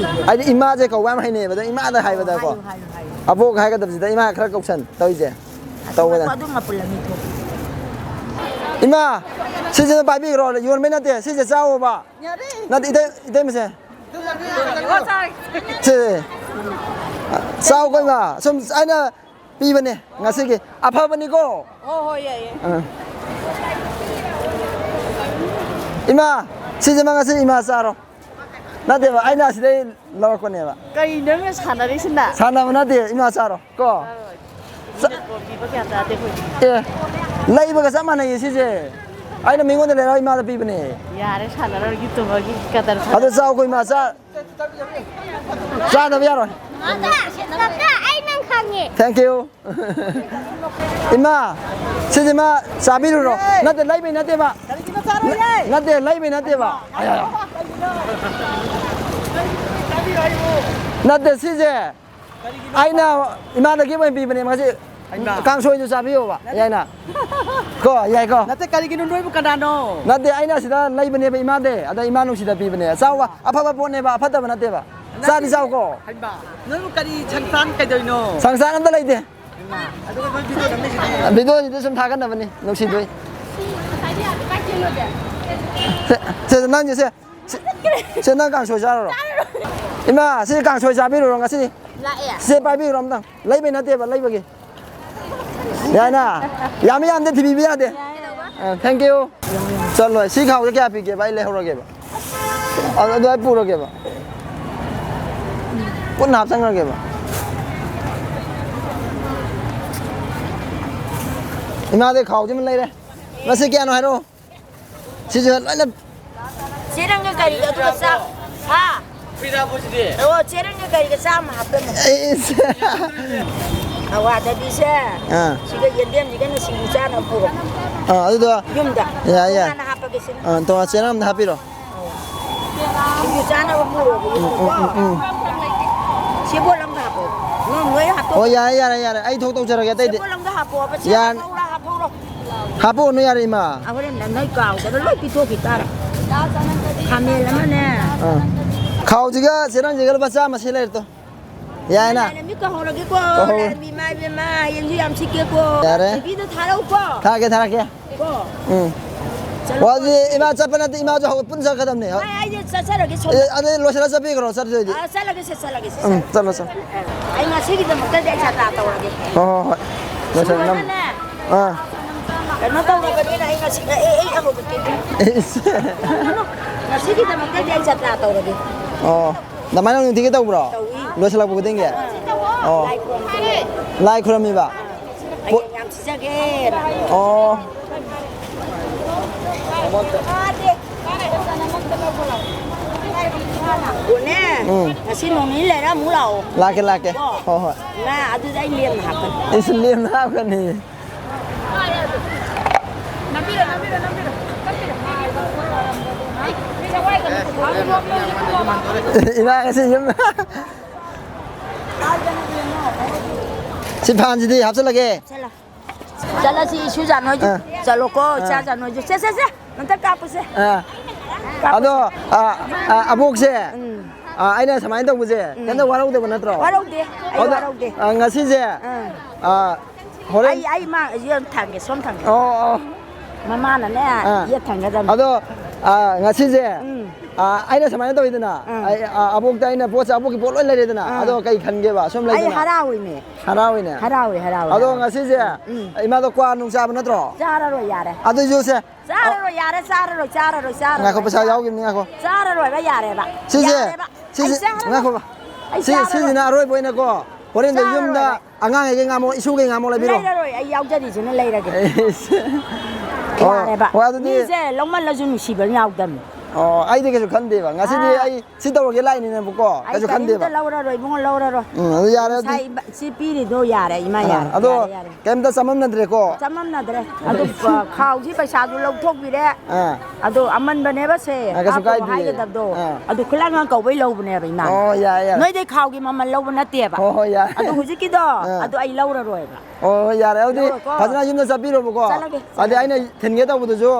ꯑꯩꯗꯤ ꯏꯃꯥꯁꯦ ꯀꯧꯕ ꯌꯥꯝ ꯍꯩꯅꯩꯌꯦꯕ, ꯑꯗꯣ ꯏꯃꯥꯗ ꯍꯥꯏꯕꯗꯀꯣ꯫ ꯍꯥꯏꯌꯨ, ꯍꯥꯏꯌꯨ, ꯍꯥꯏꯌꯨ꯫ ꯑꯕꯣꯛ ꯍꯥꯏꯒꯗꯕꯁꯤꯗ ꯏꯃꯥ ꯈꯔ ꯀꯧꯁꯟ ꯇꯧꯋꯤꯁꯦ꯫ ꯇꯧꯕꯅꯦ꯫ ꯑꯗꯨ ꯃꯄꯨꯜ ꯑꯅꯤ ꯊꯣꯛ꯫ ꯏꯃꯥ, ꯁꯤꯁꯤꯅ ꯄꯥꯏꯕꯤꯈ꯭ꯔꯣ, ꯌꯣꯟꯕꯩ ꯅꯠꯇꯦ, ꯁꯤꯁꯦ ꯆꯥꯎꯑꯣꯕ꯫ ꯌꯥꯔꯦ꯫ ꯅꯠꯇꯦ, ꯏꯇꯩ-, ꯏꯇꯩꯃꯁꯦ꯫ ꯁꯦ꯫ ꯆꯥꯎ ꯀꯩꯅꯣ꯫ ꯁꯨꯝ ꯑꯩꯅ ꯄꯤꯕꯅꯦ ꯉꯁꯤꯒꯤ꯫ ꯑꯐꯕꯅꯤꯀꯣ꯫ ꯍꯣꯏ, ꯍꯣꯏ, ꯌꯥꯏꯌꯦ꯫ ꯑꯥ꯫ ꯏꯃꯥ, ꯁꯤꯁꯤꯃ ꯉꯁꯤ ꯏꯃꯥ ꯆꯥꯔꯣ꯫ ꯅꯠꯇꯦꯕ, ꯑꯩꯅ ꯑꯁꯤꯗꯩ ꯂꯧꯔꯛꯄꯅꯦꯕ꯫ ꯀꯩꯅꯣ ꯅꯪꯅ ꯁꯥꯟꯅꯔꯤꯁꯤꯅ? ꯁꯥꯟꯅꯕ ꯅꯠꯇꯦ, ꯏꯃꯥ ꯆꯥꯔꯣ꯫ ꯀꯣ? ꯆꯥꯔꯣꯏ꯫ ꯆꯥ-, ꯃꯤꯅ ꯄꯤꯕ ꯀꯌꯥ ꯆꯥꯗꯦ ꯑꯩꯈꯣꯏꯗꯤ꯫ ꯑꯦ, ꯂꯩꯕꯒ ꯆꯞ ꯃꯥꯟꯅꯩꯌꯦ ꯁꯤꯁꯦ꯫ ꯑꯩꯅ ꯃꯤꯉꯣꯟꯗ ꯂꯩꯔꯒ ꯏꯃꯥꯗ ꯄꯤꯕꯅꯦ꯫ ꯌꯥꯔꯦ, ꯁꯥꯟꯅꯔꯔꯣꯏ, YouTuberꯒꯤ ꯀꯗꯔ ꯐꯗꯔ꯫ ꯑꯗꯣ ꯆꯥꯎ, ꯑꯩꯈꯣꯏ ꯏꯃꯥ ꯆꯥ-, ꯆꯥꯗꯕ ꯌꯥꯔꯣꯏ꯫ ꯀꯀꯥ, ꯑꯩ ꯅꯪ ꯈꯪꯉꯦ꯫ Thank you꯫ ꯏꯃꯥ, ꯁꯤꯁꯦ ꯃꯥ ꯆꯥꯕꯤꯔꯨꯔꯣ꯫ ꯅꯠꯇꯦ, ꯂꯩꯕꯩ ꯅꯠꯇꯦꯕ꯫ ꯀꯔꯤꯒꯤꯅꯣ ꯆꯥꯔꯣꯏꯌꯦ? ꯅꯠꯇꯦ, ꯂꯩꯕꯩ ꯅꯠꯇꯦꯕ꯫ ꯑꯌꯥ, ꯑꯌꯥ꯫ ꯅꯠꯇꯦ, ꯁꯤꯁꯦ ꯀꯔꯤꯒꯤꯅꯣ? ꯑꯩꯅ ꯏꯃꯥꯗꯒꯤ ꯑꯣꯏꯅ ꯄꯤꯕꯅꯦ ꯉꯁꯤ꯫ ꯍꯩꯃꯥ꯫ ꯀꯥꯡꯁꯣꯏꯁꯨ ꯆꯥꯕꯤꯌꯣꯕ꯫ ꯅꯠꯇꯦ꯫ ꯌꯥꯏꯅ? ꯀꯣ, ꯌꯥꯏꯀꯣ? ꯅꯠꯇꯦ, ꯀꯔꯤꯒꯤꯅꯣ ꯅꯣꯏꯕꯨ ꯀꯅꯥꯅꯣ? ꯅꯠꯇꯦ, ꯑꯩꯅ ꯁꯤꯗ ꯂꯩꯕꯅꯦꯕ ꯏꯃꯥꯗꯤ꯫ ꯑꯗ ꯏꯃꯥ ꯅꯨꯡꯁꯤꯗ ꯄꯤꯕꯅꯦ꯫ ꯆꯥꯎꯕ, ꯑꯐꯕ ꯄꯣꯠꯅꯦꯕ, ꯑꯐꯠꯇꯕ ꯅꯠꯇꯦꯕ꯫ ꯆꯥꯗꯤ ꯆꯥꯎꯀꯣ꯫ ꯍꯩꯃꯥ, ꯅꯣꯏꯕꯨ ꯀꯔꯤ ꯁꯪꯁꯥꯟ ꯀꯩꯗꯧꯔꯤꯅꯣ? ꯁꯪꯁꯥꯟ ꯑꯝꯇ ꯂꯩꯇꯦ꯫ ꯑꯗꯨꯒ ꯅꯣꯏ video ꯅꯝꯃꯤꯁꯤꯗꯤ? Videoꯁꯤꯗ ꯁꯨꯝ ꯊꯥꯒꯠꯅꯕꯅꯤ, ꯅꯨꯡꯁꯤꯗꯣꯏ꯫ ꯁꯦ, ꯁꯦ, ꯅꯪꯁꯦ, ꯁꯦ, ꯁꯦ, ꯁꯦ, ꯅꯪ ꯀꯥꯡꯁꯣꯏ ꯆꯥꯔꯨꯔꯣ꯫ ꯏꯃꯥ, ꯁꯤ ꯀꯥꯡꯁꯣꯏ ꯆꯥꯕꯤꯔꯨꯔꯣ ꯉꯁꯤꯗꯤ꯫ ꯂꯥꯛꯑꯦ꯫ ꯁꯦ, ꯄꯥꯏꯕꯤꯔꯣ ꯑꯝꯇꯪ꯫ ꯂꯩꯕꯩ ꯅꯠꯇꯦꯕ, ꯂꯩꯕꯒꯤ꯫ ꯌꯥꯏꯅ? ꯌꯥꯝꯃꯤ ꯌꯥꯝꯗꯦ ꯊꯤꯕꯤꯕ ꯌꯥꯗꯦ꯫ ꯌꯥꯏ꯫ ꯑ, thank you꯫ ꯆꯠꯂꯣ꯫ ꯁꯤ ꯈꯥꯎꯁꯦ ꯀꯌꯥ ꯄꯤꯒꯦꯕ? ꯑꯩ ꯂꯩꯍꯧꯔꯒꯦꯕ꯫ ꯑꯗꯨ, ꯑꯗꯨ ꯑꯩ ꯄꯨꯔꯒꯦꯕ꯫ ꯄꯨꯟꯅ ꯍꯥꯞꯆꯟꯈ꯭ꯔꯒꯦꯕ꯫ ꯏꯃꯥꯗꯩ ꯈꯥꯎꯁꯤꯃ ꯂꯩꯔꯦ꯫ ꯃꯁꯤ ꯀꯌꯥꯅꯣ ꯍꯥꯏꯔꯛꯑꯣ꯫ ꯁꯤꯁꯨ ꯂꯣꯏꯅ ꯁꯤ ꯅꯪꯒꯤ ꯒꯥꯔꯤꯗꯣ ꯑꯗꯨꯒ ꯆꯥ-, ꯍꯥ? ꯑꯣ, ꯆꯦꯔꯪꯒ ꯀꯩꯒ ꯆꯥꯝꯃ ꯍꯥꯞꯄꯝꯃꯣ꯫ ꯑꯩꯁ꯫ ꯑꯋꯥꯊꯕꯤꯁꯦ, ꯑꯥ꯫ ꯁꯤꯒ ꯌꯦꯟꯗꯦꯝꯁꯤꯒꯅ ꯁꯤꯡꯖꯨ ꯆꯥꯅꯕ ꯄꯨꯔꯣ꯫ ꯑꯥ, ꯑꯗꯨꯗꯣ ꯌꯨꯝꯗ꯫ ꯌꯥꯏ, ꯌꯥꯏ꯫ ꯇꯣꯉꯥꯟꯅ ꯍꯥꯞꯄꯒꯦ ꯁꯤꯅ꯫ ꯑꯥ, ꯇꯣꯉꯥꯟ ꯆꯦꯔꯪ ꯑꯝꯗ ꯍꯥꯞꯄꯤꯔꯣ꯫ ꯁꯤꯡꯖꯨ ꯆꯥꯅꯕ ꯄꯨꯔꯣ, ꯎꯝ, ꯎꯝ, ꯌꯨꯝꯗꯀꯣ꯫ ꯎꯝ, ꯎꯝ꯫ ꯁꯦꯕꯣꯠ ꯑꯝꯒ ꯍꯥꯞꯄꯣ꯫ ꯅꯣꯏ ꯂꯣꯏ ꯍꯥꯞꯇꯣꯛ- ꯑꯣ, ꯌꯥꯔꯦ, ꯌꯥꯔꯦ, ꯌꯥꯔꯦ꯫ ꯑꯩ ꯊꯣꯛ ꯇꯧꯖꯔꯒꯦ ꯑꯇꯩꯗꯤ꯫ ꯁꯦꯕꯣꯠ ꯑꯝꯒ ꯍꯥꯞꯄꯣ, ꯌꯥꯔ- ꯍꯥꯞꯍꯧꯔꯣ, ꯍꯥꯞꯍꯧꯔꯣ꯫ ꯍꯥꯞꯄꯛꯎꯅꯨ ꯌꯥꯔꯦ, ꯏꯃꯥ꯫ ꯑ, ꯍꯣꯔꯦꯟ ꯅ-, ꯅꯣꯏ ꯀꯥꯎꯗꯅ ꯂꯣꯏ ꯄꯤꯊꯣꯛꯈꯤ ꯇꯥꯔꯦ꯫ ꯈꯥꯃꯦꯟ ꯑꯃꯅꯦ꯫ ꯑꯥ꯫ ꯈꯥꯎꯁꯤꯒ ꯆꯦꯔꯪꯁꯤꯒ ꯂꯨꯄꯥ ꯆꯥꯝꯃ ꯁꯤ ꯂꯩꯔꯦ ꯇꯣ꯫ ꯌꯥꯏꯅ? ꯂꯥꯏꯔꯦꯝꯕꯤ ꯀꯧꯍꯧꯔꯒꯦꯀꯣ꯫ ꯀꯧꯍꯧꯔꯣ꯫ ꯂꯥꯏꯔꯦꯝꯕꯤ ꯏꯃꯥ ꯏꯕꯦꯝꯃ, ꯍꯌꯦꯡꯁꯨ ꯌꯥꯝ ꯁꯤꯠꯀꯦꯀꯣ꯫ ꯌꯥꯔꯦ꯫ ꯊꯣꯏꯕꯤꯗꯣ ꯊꯥꯔꯛꯎꯀꯣ꯫ ꯊꯥꯔꯛꯀꯦ, ꯊꯥꯔꯛꯀꯦ꯫ ꯀꯣ꯫ ꯎꯝ꯫ ꯆꯠꯂꯣ꯫ ꯑꯣ, ꯑꯗꯨꯗꯤ ꯏꯃꯥ ꯆꯠꯄ ꯅꯠꯇꯦ, ꯏꯃꯥꯁꯨ ꯍꯧ-, ꯄꯨꯟꯅ ꯆꯠꯀꯗꯕꯅꯦ꯫ ꯍꯣꯏ, ꯑꯩꯁꯦ ꯆꯠꯆꯔꯒꯦ ꯁꯣꯝꯗ꯫ ꯑꯦ, ꯑꯗꯨꯗꯤ ꯂꯣꯏꯁꯤꯜꯂ ꯆꯠꯄꯤꯈ꯭ꯔꯣ, ꯆꯠꯇꯣꯏꯗꯤ꯫ ꯑ, ꯆꯠꯂꯒꯦ, ꯆꯠ-, ꯆꯠꯂꯒꯦ, ꯆꯠ-, ꯎꯝ, ꯆꯠꯂꯣ, ꯆꯠꯂꯣ꯫ ꯑꯩ ꯉꯁꯤꯒꯤꯗꯃꯛꯇꯗꯤ ꯑꯩ ꯖꯇ꯭ꯔꯥ ꯇꯧꯔꯒꯦ꯫ ꯍꯣꯏ, ꯍꯣꯏ, ꯍꯣꯏ꯫ ꯂꯣꯏꯁꯤꯜꯂꯣ, ꯅꯝ-, ꯁꯨꯔꯒꯅꯦ꯫ ꯑꯥ꯫ ꯀꯩꯅꯣ ꯇꯧꯔꯕꯅꯤꯅ ꯑꯩ ꯉꯁꯤ, ꯑꯦ, ꯑꯦ, ꯑꯩ ꯑꯃꯨꯛ ꯏꯁ꯫ ꯉꯁꯤꯒꯤꯗꯃꯛꯇꯗꯤ ꯑꯩ ꯖꯇ꯭ꯔꯥ ꯇꯧꯔꯒꯦ꯫ ꯑꯣ꯫ ꯑꯗꯨꯃꯥꯏꯅ ꯅꯨꯡꯇꯤꯒꯤ ꯇꯧꯕ꯭ꯔꯣ? ꯇꯧꯏ꯫ ꯂꯣꯏꯁꯤꯜꯂꯛꯄ ꯈꯨꯗꯤꯡꯒꯤ? ꯑꯥ꯫ ꯑꯣ꯫ ꯂꯥꯏ ꯈꯨꯔꯨꯝꯕ꯫ ꯂꯥꯏ ꯈꯨꯔꯝꯃꯤꯕ? ꯍꯌꯦꯡ ꯌꯥꯝ ꯁꯤꯖꯒꯦꯅ꯫ ꯑꯣ꯫ ꯑꯣꯅꯦ, ꯎꯝ꯫ ꯉꯁꯤ ꯅꯣꯡ ꯅꯤꯅꯤ ꯂꯩꯔ ꯑꯃꯨꯛ ꯂꯥꯛꯑꯣ꯫ ꯂꯥꯛꯀꯦ, ꯂꯥꯛꯀꯦ꯫ ꯀꯣ? ꯍꯣꯏ, ꯍꯣꯏ꯫ ꯉꯥ ꯑꯗꯨꯗ ꯑꯩ ꯂꯦꯝꯅ ꯍꯥꯞꯀꯅꯤ꯫ ꯑꯩꯁꯨ ꯂꯦꯝꯅ ꯍꯥꯞꯀꯅꯤ꯫ ꯏꯃꯥ ꯉꯁꯤ ꯌꯨꯝ꯫ ꯁꯤ ꯐꯥꯟꯁꯤꯗꯤ ꯍꯥꯞꯆꯤꯜꯂꯒꯦ꯫ ꯆꯠꯂꯣ꯫ ꯆꯠꯂꯁꯤ, ꯏꯁꯨ ꯖꯥꯟ ꯍꯣꯏꯁꯨ꯫ ꯑꯥ꯫ ꯆꯠꯂꯣꯀꯣ, ꯑꯥ꯫ ꯏꯆꯥ ꯖꯥꯟ ꯍꯣꯏꯁꯨ꯫ ꯁꯦ, ꯁꯦ, ꯁꯦ꯫ ꯑꯝꯇ ꯀꯥꯞꯄꯨꯁꯦ꯫ ꯑꯥ꯫ ꯀꯥꯞꯄꯨꯁꯦ꯫ ꯑꯗꯣ, ꯑꯥ, ꯑꯥ, ꯑꯕꯣꯛꯁꯦ꯫ ꯎꯝ꯫ ꯑꯥ, ꯑꯩꯅ ꯁꯨꯃꯥꯏꯅ ꯇꯧꯕꯁꯦ ꯎꯝ꯫ ꯀꯩꯝꯇ ꯋꯥꯔꯧꯗꯕ ꯅꯠꯇ꯭ꯔꯣ? ꯋꯥꯔꯧꯗꯦ꯫ ꯑꯩ ꯑꯗꯣ, ꯋꯥꯔꯧꯗꯦ꯫ ꯑꯥ, ꯉꯁꯤꯁꯦ, ꯑꯥ꯫ ꯑꯥ, ꯍꯣꯔꯦꯟ ꯑꯩ, ꯑꯩ ꯃꯥ ꯌꯦꯠ ꯊꯥꯡꯒꯦ, ꯁꯣꯝ ꯊꯥꯡꯒꯦ꯫ ꯑꯣ, ꯑꯣ꯫ ꯃꯃꯥꯅꯅꯦ, ꯑꯥ꯫ ꯌꯦꯠ ꯊꯥꯡꯒꯗꯕꯅꯤ꯫ ꯑꯗꯣ, ꯑꯥ, ꯉꯁꯤꯁꯦ, ꯎꯝ꯫ ꯑꯥ, ꯑꯩꯅ ꯁꯨꯃꯥꯏꯅ ꯇꯧꯋꯤꯗꯅ, ꯎꯝ꯫ ꯑꯩ, ꯑꯥ, ꯑꯕꯣꯛꯇ ꯑꯩꯅ ꯄꯣꯠꯁꯦ, ꯑꯕꯣꯛꯀꯤ ꯄꯣꯠ ꯂꯣꯏ ꯂꯩꯔꯦꯗꯅ, ꯑꯥ꯫ ꯑꯗꯣ ꯀꯩ ꯈꯟꯒꯦꯕ? ꯁꯨꯝ ꯑꯩ ꯂꯩꯗꯅ꯫ ꯍꯔꯥꯎꯏꯅꯦ꯫ ꯍꯔꯥꯎꯏꯅꯦ꯫ ꯍꯔꯥꯎꯏ, ꯍꯔꯥꯎꯏ, ꯑꯗꯣ ꯍꯔꯥꯎꯏ꯫ ꯉꯁꯤꯁꯦ, ꯎꯝ꯫ ꯏꯃꯥꯗꯣ ꯀ꯭ꯋꯥ ꯅꯨꯡ ꯆꯥꯕ ꯅꯠꯇ꯭ꯔꯣ? ꯆꯥꯔꯔꯣꯏ, ꯌꯥꯔꯦ꯫ ꯑꯗꯨꯏꯁꯨ ꯁꯦ, ꯆꯥꯔꯔꯣꯏ, ꯌꯥꯔꯦ, ꯆꯥꯔꯔꯣꯏ, ꯆꯥꯔꯔꯣꯏ, ꯆꯥꯔꯔꯣꯏ꯫ ꯉꯥꯏꯈꯣ, ꯄꯩꯁꯥ ꯌꯥꯎꯈꯤꯕꯅꯤ, ꯉꯥꯏꯈꯣ꯫ ꯆꯥꯔꯔꯣꯏꯕ, ꯌꯥꯔꯦꯕ꯫ ꯁꯤꯁꯦ, ꯌꯥꯔꯦꯕ꯫ ꯁꯤꯁꯦ, ꯑꯩ ꯆꯥꯔꯔꯣꯏ꯫ ꯉꯥꯏꯈꯣꯕ꯫ ꯑꯩ ꯁꯤ, ꯆꯥꯔꯔꯣꯏ꯫ ꯁꯤꯁꯤꯅ ꯑꯔꯣꯏꯕ ꯑꯣꯏꯅꯀꯣ, ꯍꯣꯔꯦꯟꯗꯣ ꯌꯨꯝꯗ ꯆꯥꯔꯔꯣꯏꯕ꯫ ꯑꯉꯥꯡꯈꯩꯒꯤ ꯉꯥꯃꯣ, ꯏꯁꯨꯈꯩ ꯉꯥꯃꯣ ꯂꯩꯕꯤꯔꯣ꯫ ꯂꯩꯔꯔꯣꯏ, ꯑꯩ ꯌꯥꯎꯖꯔꯤꯁꯤꯅ ꯂꯩꯔꯒꯦ꯫ ꯑꯦꯁ꯫ ꯑꯣ, ꯌꯥꯔꯦꯕ꯫ ꯍꯣꯏ, ꯑꯗꯨꯗꯤ ꯃꯤꯁꯦ ꯂꯧꯃꯜꯂꯁꯨ ꯅꯨꯡꯁꯤꯕ ꯌꯥꯎꯗꯕꯅꯤ꯫ ꯑꯣ, ꯑꯩꯗꯤ ꯀꯩꯁꯨ ꯈꯟꯗꯦꯕ꯫ ꯉꯁꯤꯗꯤ ꯑꯥ꯫ ꯑꯩ ꯁꯤ ꯇꯧꯔꯒꯦ ꯂꯥꯛꯏꯅꯦꯕꯀꯣ꯫ ꯑꯩ ꯀꯩꯁꯨ ꯈꯟꯗꯦꯕ꯫ ꯀꯔꯤꯝꯇ ꯂꯧꯔꯔꯣꯏ, ꯏꯕꯨꯡꯉꯣ, ꯂꯧꯔꯔꯣꯏ꯫ ꯎꯝ, ꯑꯗꯨ ꯌꯥꯔꯦ, ꯑꯗꯨꯗꯤ꯫ ꯉꯁꯥꯏ ꯏꯕ-, ꯁꯤ ꯄꯤꯔꯤꯗꯣ ꯌꯥꯔꯦ, ꯏꯃꯥ, ꯑꯥ, ꯌꯥꯔꯦ, ꯑꯗꯣ ꯌꯥꯔꯦ, ꯌꯥꯔꯦ꯫ ꯀꯩꯝꯇ ꯆꯃꯝꯅꯗ꯭ꯔꯦꯀꯣ? ꯆꯃꯝꯅꯗ꯭ꯔꯦ꯫ ꯑꯗꯨ, ꯑ, ꯈꯥꯎꯁꯤ ꯄꯩꯁꯥꯗꯨ ꯂꯧꯊꯣꯛꯄꯤꯔꯦ꯫ ꯑꯥ꯫ ꯑꯗꯣ ꯑꯃꯟꯕꯅꯦꯕ ꯁꯦ, ꯑꯥ, ꯀꯩꯁꯨ ꯍꯥꯞꯄꯣ ꯀꯥꯏꯗꯤꯌꯦ꯫ ꯍꯥꯏꯒꯗꯕꯗꯣ꯫ ꯑꯥ꯫ ꯑꯗꯨ ꯈꯨꯂꯪ ꯀꯧꯕꯩ ꯂꯧꯕꯅꯦꯕ, ꯏꯃꯥ꯫ ꯑꯣ, ꯌꯥꯏ, ꯌꯥꯏ꯫ ꯅꯣꯏꯗꯩ ꯈꯥꯎꯒꯤ ꯃꯃꯜ ꯂꯧꯕ ꯅꯠꯇꯦꯕ꯫ ꯍꯣꯏ, ꯍꯣꯏ, ꯌꯥꯏ꯫ ꯑꯗꯨ ꯍꯧꯖꯤꯛꯀꯤꯗꯣ, ꯑꯥ꯫ ꯑꯗꯨ ꯑꯩ ꯂꯧꯔꯔꯣꯏꯕ꯫ ꯑꯣ, ꯍꯣꯏ, ꯌꯥꯔꯦ꯫ ꯑꯗꯨꯗꯤ ꯂꯧꯔꯣꯏꯀꯣ꯫ ꯐꯖꯅ ꯌꯨꯝꯗ ꯆꯠꯄꯤꯔꯣꯕꯀꯣ꯫ ꯆꯠꯂꯒꯦ, ꯑꯗꯨꯗꯤ ꯆꯠꯂꯒꯦ꯫ ꯑꯩꯅ ꯊꯤꯟꯒꯦ ꯇꯧꯕꯗꯨꯁꯨ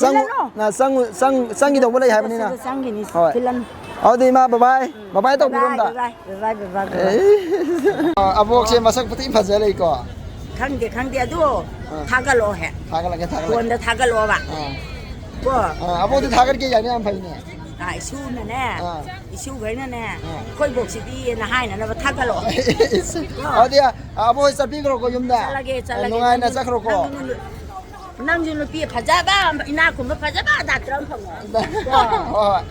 ꯆꯪꯉꯨ-, ꯊꯤꯜꯂꯅꯨ꯫ ꯅ ꯆꯪꯉꯨ-, ꯆꯪ-, ꯆꯪꯈꯤꯗꯧꯕ ꯂꯩ ꯍꯥꯏꯕꯅꯤꯅ꯫ ꯁꯤꯗ ꯆꯪꯈꯤꯅꯤ, ꯍꯣꯏ꯫ ꯊꯤꯜꯂꯅꯨ꯫ ꯑꯗꯨꯗꯤ ꯏꯃꯥ, ꯕꯕꯥꯏ, ꯎꯝ꯫ ꯕꯕꯥꯏ ꯇꯧꯕꯤꯔꯣ ꯕꯕꯥꯏ, ꯑꯝꯇ꯫ ꯕꯕꯥꯏ, ꯕꯕꯥꯏ, ꯕꯕꯥꯏ, ꯕꯕꯥꯏ꯫ ꯑꯦ꯫ ꯑꯕꯣꯛꯁꯦ ꯃꯁꯛ ꯄꯨꯊꯤ ꯐꯖ ꯂꯩꯀꯣ꯫ ꯈꯪꯗꯦ, ꯈꯪꯗꯦ, ꯑꯗꯨ ꯑꯥ꯫ ꯊꯥꯒꯠꯂꯛꯑꯣ ꯍꯦꯛ꯫ ꯊꯥꯒꯠꯂꯛꯀꯦ, ꯊꯥꯒꯠꯂꯛꯀꯦ꯫ ꯐꯣꯟꯗ ꯊꯥꯒꯠꯂꯛꯑꯣꯕ꯫ ꯑꯥ꯫ ꯀꯣ꯫ ꯑꯥ, ꯑꯕꯣꯛꯇꯤ ꯊꯥꯒꯠꯀꯦ ꯌꯥꯅꯤ, ꯌꯥꯝ ꯐꯩꯅꯦ꯫ ꯑꯥ, ꯏꯁꯨꯅꯅꯦ, ꯑꯥ꯫ ꯏꯁꯨꯈꯩꯅꯅꯦ, ꯑꯥ꯫ "ꯑꯩꯈꯣꯏ ꯕꯣꯛꯁꯤꯗꯤꯅ" ꯍꯥꯏꯅꯅꯕ ꯊꯥꯒꯠꯂꯛꯑꯣ꯫ ꯑꯗꯨꯗꯤ, ꯑꯕꯣꯛ ꯍꯣꯏ ꯆꯠꯄꯤꯈ꯭ꯔꯣꯀꯣ ꯌꯨꯝꯗ꯫ ꯆꯠꯂꯒꯦ, ꯆꯠꯂꯒꯦ꯫ ꯅꯨꯡꯉꯥꯏꯅ ꯅꯪꯁꯨ, ꯆꯠꯈ꯭ꯔꯣꯀꯣ꯫ ꯅꯪꯁꯨ ꯅꯨ-, ꯅꯪꯁꯨ ꯅꯨꯄꯤ ꯐꯖꯕ, ꯏꯅꯥꯛ ꯈꯨꯟꯕ ꯐꯖꯕ ꯗꯥꯛꯇꯔ ꯑꯃ ꯐꯪꯉꯣ꯫ ꯍꯣꯏ, ꯍꯣꯏ꯫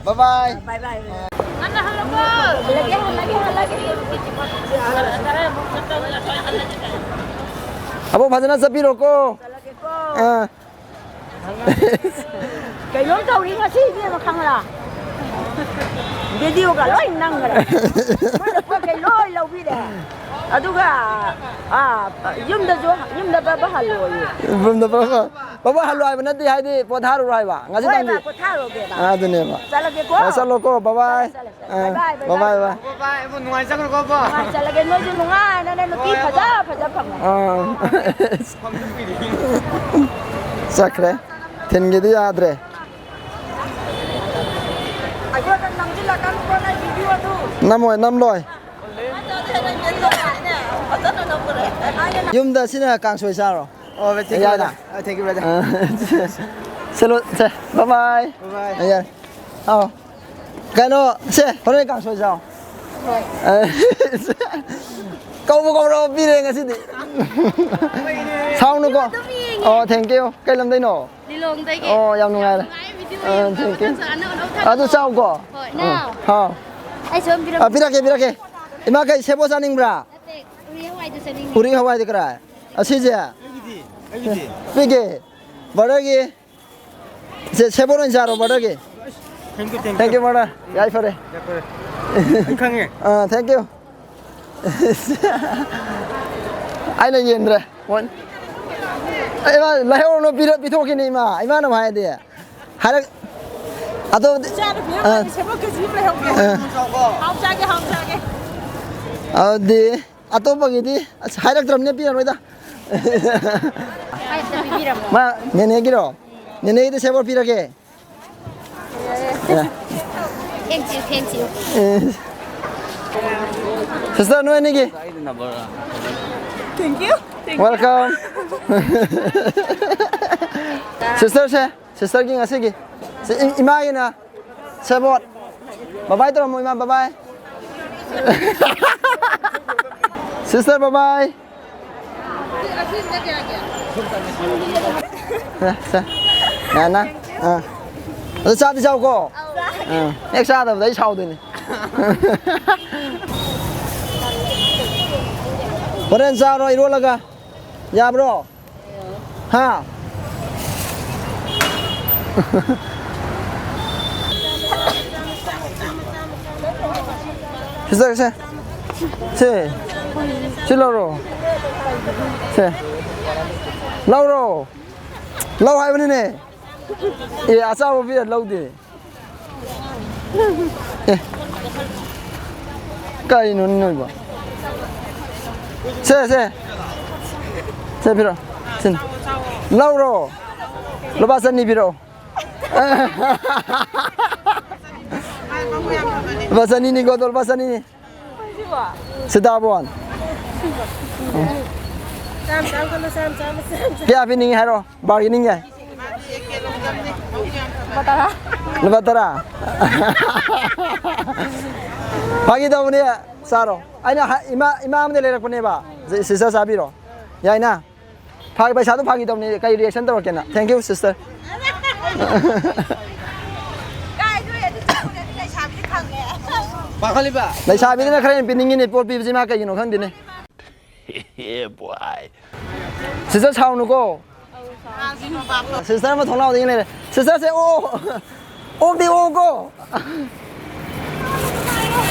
ꯕꯥꯏ ꯕꯥꯏ꯫ ꯕꯥꯏ ꯕꯥꯏ, ꯕꯥꯏ ꯕꯥꯏ꯫ ꯍꯜꯂꯒꯦ, ꯍꯜꯂꯒꯦ, ꯍꯜꯂꯒꯦ꯫ ꯑꯕꯣꯛ ꯐꯖꯅ ꯆꯠꯄꯤꯔꯣꯀꯣ꯫ ꯆꯠꯂꯒꯦꯀꯣ꯫ ꯑꯥ꯫ ꯀꯩꯅꯣꯝ ꯇꯧꯔꯤ ꯉꯁꯤ ꯏꯕꯦꯝꯃ, ꯈꯪꯉꯔꯥ? ꯚꯤꯗꯤꯑꯣꯒ ꯂꯣꯏ ꯅꯪꯈ꯭ꯔꯦ꯫ ꯃꯣꯏꯅ ꯄꯣꯠ ꯆꯩ ꯂꯣꯏ ꯂꯧꯕꯤꯔꯦ꯫ ꯑꯗꯨꯒ, ꯑꯥ, ꯌꯨꯝꯗꯁꯨ, ꯌꯨꯝꯗ ꯕꯕꯥ ꯍꯜꯂꯣꯌꯦ꯫ ꯌꯨꯝꯗ ꯕꯕꯥ, ꯕꯕꯥ ꯍꯜꯂꯣ ꯍꯥꯏꯕ ꯅꯠꯇꯦ, ꯍꯥꯏꯗꯤ ꯄꯣꯊꯥꯔꯨꯔꯣ ꯍꯥꯏꯕ꯫ ꯍꯣꯏ, ꯉꯁꯤꯗꯪꯗꯤ꯫ ꯕꯥ, ꯄꯣꯊꯥꯔꯣꯒꯦꯕ꯫ ꯑꯥ, ꯑꯗꯨꯅꯦꯕ꯫ ꯆꯠꯂꯒꯦꯀꯣ꯫ ꯑꯥ, ꯆꯠꯂꯣꯀꯣ, ꯕꯕꯥ꯫ ꯆꯠꯂꯦ, ꯆꯠꯂꯦ꯫ ꯑꯥ, ꯕꯥꯏ ꯕꯥꯏ, ꯕꯥꯏ ꯕꯥꯏ, ꯕꯥꯏ꯫ ꯕꯥꯏ꯫ ꯕꯥꯏ ꯕꯥꯏ, ꯏꯕꯨꯡ, ꯅꯨꯡꯉꯥꯏ ꯆꯠꯈ꯭ꯔꯣꯀꯣ, ꯕꯥ꯫ ꯅꯨꯡꯉꯥꯏ ꯆꯠꯂꯒꯦ, ꯅꯣꯏꯁꯨ ꯅꯨꯡꯉꯥꯏꯅꯅꯦ ꯅꯨꯄꯤ ꯍꯣꯏ, ꯐꯖ ꯕꯥ꯫ ꯐꯖ ꯐꯪꯉꯣ꯫ ꯑꯥ꯫ ꯆꯠꯈ꯭ꯔꯦ꯫ ꯊꯤꯟꯒꯦꯗꯤ ꯌꯥꯗ꯭ꯔꯦ꯫ ꯑꯩꯉꯣꯟꯗ ꯅꯝꯁꯤꯜꯂꯛꯀꯅꯨꯀꯣ, ꯅꯪ ꯚꯤꯗꯤꯑꯣꯗꯨ꯫ ꯅꯝꯃꯣꯏ, ꯅꯝꯂꯣꯏ꯫ ꯌꯨꯝꯗ ꯁꯤꯅ ꯀꯥꯡꯁꯣꯏ ꯆꯥꯔꯣ꯫ ꯑꯣ, thank you, ꯌꯥꯏꯅ? Brother. ꯑ, thank you, brother. ꯑ, ꯁꯦ, ꯂꯣ-, ꯁꯦ, bye bye. Bye bye. ꯌꯥꯏ꯫ ꯑꯥꯎ꯫ ꯀꯩꯅꯣ, ꯁꯦ, ꯍꯣꯔꯦꯟ ꯀꯥꯡꯁꯣꯏ ꯆꯥꯎ꯫ ꯍꯣꯏ꯫ ꯑ, ꯀꯧꯕ ꯀꯧꯔꯕ ꯄꯤꯔꯦ ꯉꯁꯤꯗꯤ꯫ ꯁꯥꯎꯅꯨꯀꯣ꯫ ꯑꯗꯨꯝ ꯌꯦꯡꯉꯦ꯫ ꯑꯣ, thank you꯫ ꯀꯩ ꯂꯝꯗꯩꯅꯣ? ꯂꯤꯂꯣꯡꯗꯒꯤ꯫ ꯑꯣ, ꯌꯥꯝ ꯅꯨꯡꯉꯥꯏꯔꯦ꯫ ꯌꯥꯝ ꯅꯨꯡꯉꯥꯏ, video ꯑ, ꯌꯦꯡꯕ꯫ Thank you꯫ ꯃꯊꯪꯁꯨ ꯑꯅꯧ ꯑꯅꯧ ꯑꯗꯨ ꯊꯥꯒꯠꯂꯛꯑꯣ꯫ ꯆꯥꯎꯀꯣ꯫ ꯍꯣꯏ, ꯎꯝ, ꯅꯥꯎ꯫ ꯍꯥꯎ꯫ ꯑꯩꯁꯨ ꯑꯗꯨꯝ ꯄꯤꯔꯝꯒꯦ꯫ ꯑ, ꯄꯤꯔꯛꯀꯦ, ꯄꯤꯔꯛꯀꯦ꯫ ꯏꯃꯥ, ꯀꯩ ꯁꯦꯕꯣꯠ ꯆꯥꯅꯤꯡꯕ꯭ꯔꯥ? ꯅꯠꯇꯦ, ꯎꯔꯤ ꯍꯋꯥꯏꯗꯨ ꯆꯥꯅꯤꯡꯉꯦ꯫ ꯎꯔꯤ ꯍꯋꯥꯏꯗꯤ ꯀꯔꯥꯏ? ꯑꯁꯤꯁꯦ? ꯑꯩꯒꯤꯗꯤ, ꯑꯩꯒꯤꯗꯤ꯫ ꯄꯤꯒꯦ꯫ Brotherꯒꯤ꯫ ꯁꯦ, ꯁꯦꯕꯣꯠ ꯑꯣꯏꯅ ꯆꯥꯔꯣ, brotherꯒꯤ꯫ Thank you, thank you. Thank you, brother. ꯌꯥꯏꯐꯔꯦ꯫ ꯌꯥꯏꯐꯔꯦ꯫ ꯑꯩ ꯈꯪꯉꯦ꯫ ꯑꯥ, thank you꯫ ꯑꯩꯅ ꯌꯦꯟꯗ꯭ꯔꯦ꯫ ꯃꯣꯏ-, ꯑꯩ ꯏꯃꯥ, ꯂꯩꯍꯧꯔꯅꯨ, ꯄꯤꯔ-, ꯄꯤꯊꯣꯛꯈꯤꯅꯤ ꯏꯃꯥ꯫ ꯏꯃꯥꯅ ꯍꯥꯏꯗꯤ꯫ ꯍꯥꯏꯔꯛ-, ꯑꯇꯣꯞꯄꯗꯤ-, ꯏꯆꯥꯅꯨꯄꯤ ꯑꯥ꯫ ꯑꯃꯅꯤ ꯁꯦꯝꯃꯛꯀꯦ, ꯁꯤ ꯂꯩꯍꯧꯒꯦ꯫ ꯑꯥ꯫ ꯍꯥꯎ ꯆꯥꯒꯦ, ꯍꯥꯎ ꯆꯥꯒꯦ꯫ ꯑꯗꯨꯗꯤ ꯑꯇꯣꯞꯄꯒꯤꯗꯤ ꯑꯁ ꯍꯥꯏꯔꯛꯇ꯭ꯔꯕꯅꯤꯅ ꯄꯤꯔꯔꯣꯏꯗ꯫ ꯍꯥꯏꯔꯛꯇ ꯄꯤꯕꯤꯔꯝꯃꯣ꯫ ꯃꯥ ꯅꯦꯅꯦꯒꯤꯔꯣ? ꯅꯦꯅꯦꯒꯤꯗꯤ ꯁꯦꯝꯃ ꯄꯤꯔꯒꯦ꯫ ꯑꯦ꯫ Thank you, thank you. A. Sister, ꯅꯣꯏ ꯑꯅꯤꯒꯤ꯫ Thank you. Thank you. Welcome. Sister say, sister ꯒꯤ ꯉꯁꯤꯒꯤ꯫ ꯁꯤ ꯏ-, ꯏꯃꯥꯒꯤꯅ ꯁꯦꯕꯣꯠ꯫ Bye bye ꯇꯧꯔꯝꯃꯣ, ꯏꯃꯥ, bye bye꯫ Sister, bye bye꯫ ꯁꯦ, ꯁꯦ꯫ ꯌꯥꯅ? ꯑꯥ꯫ ꯑꯗꯨ ꯆꯥꯗꯤ ꯆꯥꯎꯀꯣ꯫ ꯑꯥ꯫ ꯍꯦꯛ ꯆꯥꯗꯕꯗ ꯑꯩ ꯁꯥꯎꯗꯣꯏꯅꯤ꯫ ꯍꯣꯔꯦꯟ ꯆꯥꯔꯣ ꯏꯔꯣꯜꯂꯒ꯫ ꯌꯥꯕ꯭ꯔꯣ? ꯍꯥ? ꯁꯤ ꯆꯠꯂꯁꯦ꯫ ꯁꯦ꯫ ꯁꯤ ꯂꯧꯔꯣ꯫ ꯁꯦ꯫ ꯂꯧꯔꯣ꯫ ꯂꯧ ꯍꯥꯏꯕꯅꯤꯅꯦ꯫ ꯑꯦ, ꯑꯆꯥꯄꯣꯠ ꯄꯤꯔ ꯂꯧꯗꯦ꯫ ꯑꯦ꯫ ꯀꯩꯅꯣ ꯅꯣꯏꯕꯣ? ꯁꯦ, ꯁꯦ꯫ ꯁꯦ, ꯄꯤꯔꯣ꯫ ꯁꯤꯅ꯫ ꯂꯧꯔꯣ꯫ ꯂꯨꯄꯥ ꯆꯅꯤ ꯄꯤꯔꯛꯑꯣ꯫ ꯂꯨꯄꯥ ꯆꯅꯤꯅꯤꯀꯣ, ꯑꯗꯣ ꯂꯨꯄꯥ ꯆꯅꯤꯅꯤ꯫ ꯁꯤꯇꯥꯕꯣꯟ꯫ ꯆꯥꯝ ꯆꯥꯝ ꯈꯜꯂꯣ, ꯆꯥꯝ ꯆꯥꯝ, ꯆꯥꯝ ꯆꯥꯝ꯫ ꯀꯌꯥ ꯄꯤꯅꯤꯡꯉꯤ ꯍꯥꯏꯔꯣ? Bargaining ꯌꯥꯏ꯫ ꯂꯨꯄꯥ ꯇꯔꯥ꯫ ꯂꯨꯄꯥ ꯇꯔꯥ? ꯐꯥꯒꯤ ꯇꯧꯕꯅꯦ, ꯆꯥꯔꯣ꯫ ꯑꯩꯅ ꯍꯥ-, ꯏꯃꯥ, ꯏꯃꯥ ꯑꯃꯗꯤ ꯂꯩꯔꯛꯄꯅꯦꯕ꯫ ꯁꯤ-, sister ꯆꯥꯕꯤꯔꯣ꯫ ꯌꯥꯏꯅ? ꯐꯥꯒꯤ, ꯄꯩꯁꯥꯗꯣ ꯐꯥꯒꯤ ꯇꯧꯅꯤ꯫ ꯀꯩ reaction ꯇꯧꯔꯛꯀꯦꯅ? Thank you, sister꯫ ꯄꯥꯈꯠꯂꯤꯕ? ꯂꯩꯁꯥꯕꯤꯗꯨꯅ ꯈꯔ ꯍꯦꯟꯅ ꯄꯤꯅꯤꯡꯉꯤꯅꯦ, ꯄꯣꯠ ꯄꯤꯕꯁꯤ ꯃꯥ ꯀꯩꯒꯤꯅꯣ ꯈꯪꯗꯦꯅꯦ꯫ Yeah, boy. Sister ꯁꯥꯎꯅꯨꯀꯣ꯫ Sister ꯑꯃ ꯊꯣꯡꯅꯥꯎꯗꯒꯤ ꯂꯩꯔꯦ꯫ Sister ꯁꯦ, ꯑꯣ! ꯑꯣꯛꯇꯤ ꯑꯣꯛꯀꯣ꯫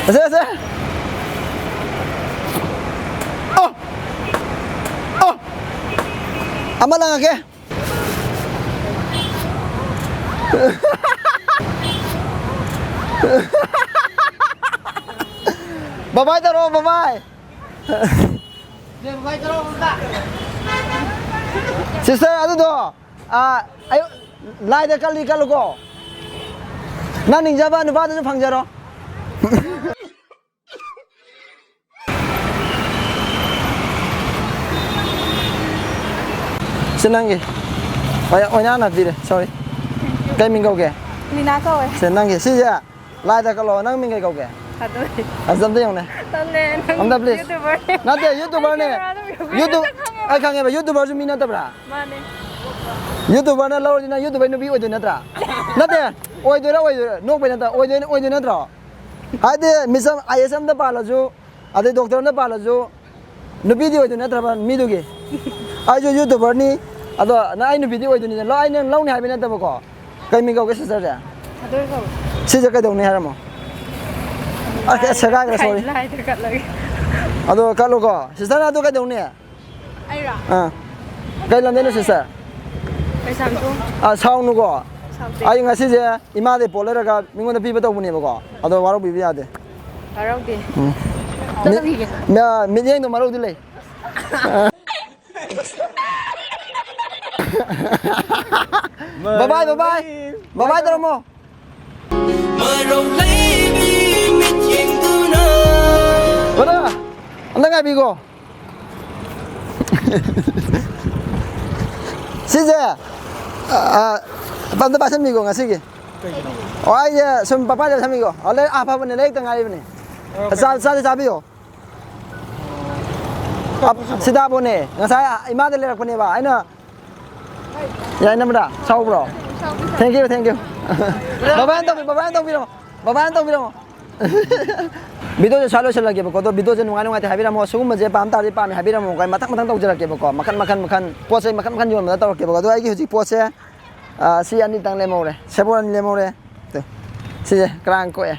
ꯑꯁꯦ, ꯑꯁꯦ꯫ ꯑꯣ! ꯑꯣ! ꯑꯃ ꯂꯪꯉꯛꯀꯦ꯫ ꯕꯕꯥꯏ ꯇꯧꯔꯣ, ꯕꯕꯥꯏ꯫ ꯁꯤꯁꯇꯔ, ꯑꯗꯨꯗꯣ, ꯑꯥ, ꯑꯌꯨꯛ, ꯂꯥꯏꯗ ꯀꯠꯂꯤ ꯀꯠꯂꯨꯀꯣ꯫ ꯅꯪ ꯅꯤꯡꯖꯕ ꯅꯨꯄꯥꯗꯨꯁꯨ ꯐꯪꯖꯔꯣ꯫ ꯁꯤ ꯅꯪꯒꯤ꯫ ꯑꯣꯏ-, ꯑꯣꯏꯅꯥꯅ ꯄꯤꯔꯦ, sorry꯫ ꯀꯩ ꯃꯤꯡ ꯀꯧꯒꯦ? ꯂꯤꯅꯥ ꯀꯧꯋꯦ꯫ ꯁꯦ, ꯅꯪꯒꯤ꯫ ꯁꯤꯁꯦ ꯂꯥꯏꯗ ꯀꯠꯂꯣ꯫ ꯅꯪ ꯃꯤꯡ ꯀꯩ ꯀꯧꯒꯦ? ꯊꯥꯗꯣꯏ꯫ ꯑꯁ, ꯑꯝꯇ ꯌꯦꯡꯉꯨꯅꯦ꯫ ꯇꯜꯂꯦ, ꯅꯪ ꯑꯝꯇ, please꯫ YouTuberꯅꯦ꯫ ꯅꯠꯇꯦ, YouTuberꯅꯦ꯫ YouTuberꯔ ꯑꯗꯨꯝ ꯌꯥꯎꯕ꯭ꯔꯥ? YouTube, ꯈꯪꯉꯦꯕ꯫ ꯑꯩ ꯈꯪꯉꯦꯕ, YouTuberꯁꯨ ꯃꯤ ꯅꯠꯇꯕ꯭ꯔꯥ? ꯃꯥꯅꯦ꯫ YouTuberꯅ ꯂꯧꯔꯗꯤ ꯅꯪ YouTuber ꯅꯨꯄꯤ ꯑꯣꯏꯗꯣꯏ ꯅꯠꯇ꯭ꯔꯥ? ꯅꯠꯇꯦ, ꯑꯣꯏꯗꯣꯏꯔꯥ ꯑꯣꯏꯗꯣꯏꯔꯥ? ꯅꯣꯛꯄꯩ ꯅꯠꯇ꯭ꯔꯥ? ꯑꯣꯏꯗꯣꯏ, ꯑꯣꯏꯗꯣꯏ ꯅꯠꯇ꯭ꯔꯣ? ꯍꯥꯏꯗꯤ, Miss ꯑꯃ, IAS ꯑꯝꯗ ꯄꯥꯜꯂꯁꯨ, ꯑꯗꯩ doctor ꯑꯝꯗ ꯄꯥꯜꯂꯁꯨ, ꯅꯨꯄꯤꯗꯤ ꯑꯣꯏꯗꯣꯏ ꯅꯠꯇ꯭ꯔꯕ ꯃꯤꯗꯨꯒꯤ? ꯑꯩꯁꯨ YouTuberꯅꯤ, ꯑꯗꯣ ꯅꯪ ꯑꯩ ꯅꯨꯄꯤꯗꯤ ꯑꯣꯏꯗꯣꯏꯅꯤꯗꯅ, ꯂꯧ-, ꯑꯩꯅ ꯂꯧꯅꯤ ꯍꯥꯏꯕ ꯅꯠꯇꯕꯀꯣ꯫ ꯀꯩ ꯃꯤꯡ ꯀꯧꯒꯦ, sisterꯁꯦ? ꯊꯥꯗꯣꯏ ꯀꯧꯋꯦ꯫ ꯁꯤꯁꯦ ꯀꯩꯗꯧꯅꯤ ꯍꯥꯏꯔꯝꯃꯣ? ꯑꯁ, ꯁꯦꯒꯥꯏꯈ꯭ꯔꯦ, sorry꯫ ꯂꯥꯏꯗ ꯀꯠꯂꯒꯦ꯫ ꯑꯗꯣ ꯀꯠꯂꯨꯀꯣ꯫ Sisterꯅ ꯑꯗꯨ ꯀꯩꯗꯧꯅꯤ? ꯑꯩꯔꯣ? ꯑꯥ꯫ ꯀꯩ ꯂꯝꯗꯩꯅꯣ, sister? ꯀꯩꯁꯥꯝꯊꯣꯡ꯫ ꯑꯥ, ꯁꯥꯎꯅꯨꯀꯣ꯫ ꯁꯥꯎꯗꯦ꯫ ꯑꯩ ꯉꯁꯤꯁꯦ ꯏꯃꯥꯗꯩ ꯄꯣꯠ ꯂꯩꯔꯒ ꯃꯤꯉꯣꯟꯗ ꯄꯤꯕ ꯇꯧꯕꯅꯦꯕꯀꯣ꯫ ꯑꯗꯣ ꯋꯥꯔꯧꯕꯤꯕ ꯌꯥꯗꯦ꯫ ꯋꯥꯔꯧꯗꯦ꯫ ꯎꯝ꯫ ꯃꯤꯠ-, ꯆꯠꯂꯨꯈꯤꯒꯦ꯫ ꯃ-, ꯃꯤꯠꯌꯦꯡꯗꯣ ꯃꯔꯧꯗꯤ ꯂꯩ꯫ ꯕꯕꯥꯏ, ꯕꯕꯥꯏ꯫ ꯕꯕꯥꯏ ꯇꯧꯔꯝꯃꯣ꯫ ꯃꯔꯧ ꯂꯩꯕꯤ ꯃꯤꯠꯌꯦꯡꯗꯨꯅ꯫ ꯕꯗꯔ, ꯑꯝꯇ ꯉꯥꯏꯕꯤꯈꯣ꯫ ꯁꯤꯁꯦ, ꯑ, ꯑ, ꯑꯝꯇ ꯄꯥꯏꯁꯟꯕꯤꯈꯣ ꯉꯁꯤꯒꯤ꯫ ꯀꯩꯒꯤꯅꯣ? ꯑꯣ, ꯑꯩꯁꯦ ꯁꯨꯝ ꯄꯥꯏꯁꯟꯕꯤꯈꯣ꯫ ꯑꯣ, ꯂꯩ-, ꯑꯐꯕꯅꯦ, ꯂꯩꯔꯛꯇ ꯉꯥꯏꯔꯤꯕꯅꯦ꯫ ꯑꯣ, ꯆꯥ-, ꯀꯩ-, ꯆꯥꯗꯤ ꯆꯥꯕꯤꯌꯣ꯫ ꯑ, ꯁꯤꯗꯥꯕꯣꯅꯦ꯫ ꯉꯁꯥꯏ ꯏꯃꯥꯗ ꯂꯩꯔꯛꯄꯅꯦꯕ꯫ ꯑꯩꯅ ꯌꯥꯏꯅꯕ꯭ꯔꯥ? ꯁꯥꯎꯕ꯭ꯔꯣ? Thank you, thank you꯫ ꯕꯕꯥꯅ ꯇꯧꯕꯤ-, ꯕꯕꯥꯅ ꯇꯧꯕꯤꯔꯝꯃꯣ꯫ ꯕꯕꯥꯅ ꯇꯧꯕꯤꯔꯝꯃꯣ꯫ Videoꯁꯦ ꯁ꯭ꯋꯥꯏ ꯂꯣꯏꯁꯤꯜꯂꯒꯦꯕꯀꯣ꯫ ꯑꯗꯣ videoꯁꯦ ꯅꯨꯡꯉꯥꯏ ꯅꯨꯡꯉꯥꯏꯇꯦ ꯍꯥꯏꯕꯤꯔꯝꯃꯣ꯫ ꯁꯤꯒꯨꯝꯕꯁꯦ ꯄꯥꯝ ꯇꯥꯔꯗꯤ ꯄꯥꯝꯃꯦ ꯍꯥꯏꯕꯤꯔꯝꯃꯣ꯫ ꯑꯩꯈꯣꯏ ꯃꯊꯪ ꯃꯊꯪ ꯇꯧꯖꯔꯛꯀꯦꯕꯀꯣ꯫ ꯃꯈꯟ ꯃꯈꯟ ꯃꯈꯟ ꯄꯣꯠ ꯆꯩ ꯃꯈꯟ ꯃꯈꯟ ꯌꯣꯟꯕꯗ ꯇꯧꯔꯛꯀꯦꯕꯀꯣ꯫ ꯑꯗꯣ ꯑꯩꯒꯤ ꯍꯧꯖꯤꯛ ꯄꯣꯠꯁꯦ, ꯑ, ꯁꯤ ꯑꯅꯤꯇꯪ ꯂꯦꯝꯍꯧꯔꯦ꯫ ꯁꯦꯕꯣꯠ ꯑꯅꯤ ꯂꯦꯝꯍꯧꯔꯦ꯫ ꯁꯤꯁꯦ ꯀꯔꯥꯡ ꯀꯣꯛꯑꯦ꯫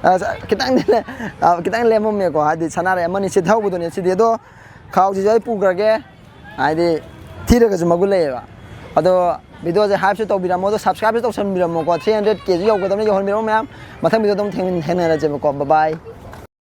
ꯑ, ꯈꯤꯇꯪꯗꯤ ꯂꯦ-, ꯑ, ꯈꯤꯇꯪ ꯂꯦꯝꯃꯝꯃꯦꯀꯣ, ꯍꯥꯏꯗꯤ ꯁꯅꯥꯔꯩ ꯑꯃꯅꯤ ꯁꯤꯠꯍꯧꯕꯗꯨꯅꯦ ꯁꯤꯗꯤ꯫ ꯑꯗꯣ ꯈꯥꯎꯁꯤꯁꯨ ꯑꯩ ꯄꯨꯈ꯭ꯔꯒꯦ, ꯍꯥꯏꯗꯤ ꯊꯤꯔꯒꯁꯨ ꯃꯒꯨꯟ ꯂꯩꯌꯦꯕ꯫ ꯑꯗꯣ videoꯁꯦ hypeꯁꯨ ꯇꯧꯕꯤꯔꯝꯃꯣ, ꯑꯗꯣ subscribeꯁꯨ ꯇꯧꯁꯟꯕꯤꯔꯝꯃꯣꯀꯣ꯫ Three hundred Kꯁꯨ ꯌꯧꯒꯗꯕꯅꯤ, ꯌꯧꯍꯟꯕꯤꯔꯝꯃꯣ ꯃꯌꯥꯝ꯫ ꯃꯊꯪ videoꯗ ꯑꯃꯨꯛ ꯊꯦꯡ-, ꯊꯦꯡꯅꯔꯁꯦꯕꯀꯣ꯫ Bye bye꯫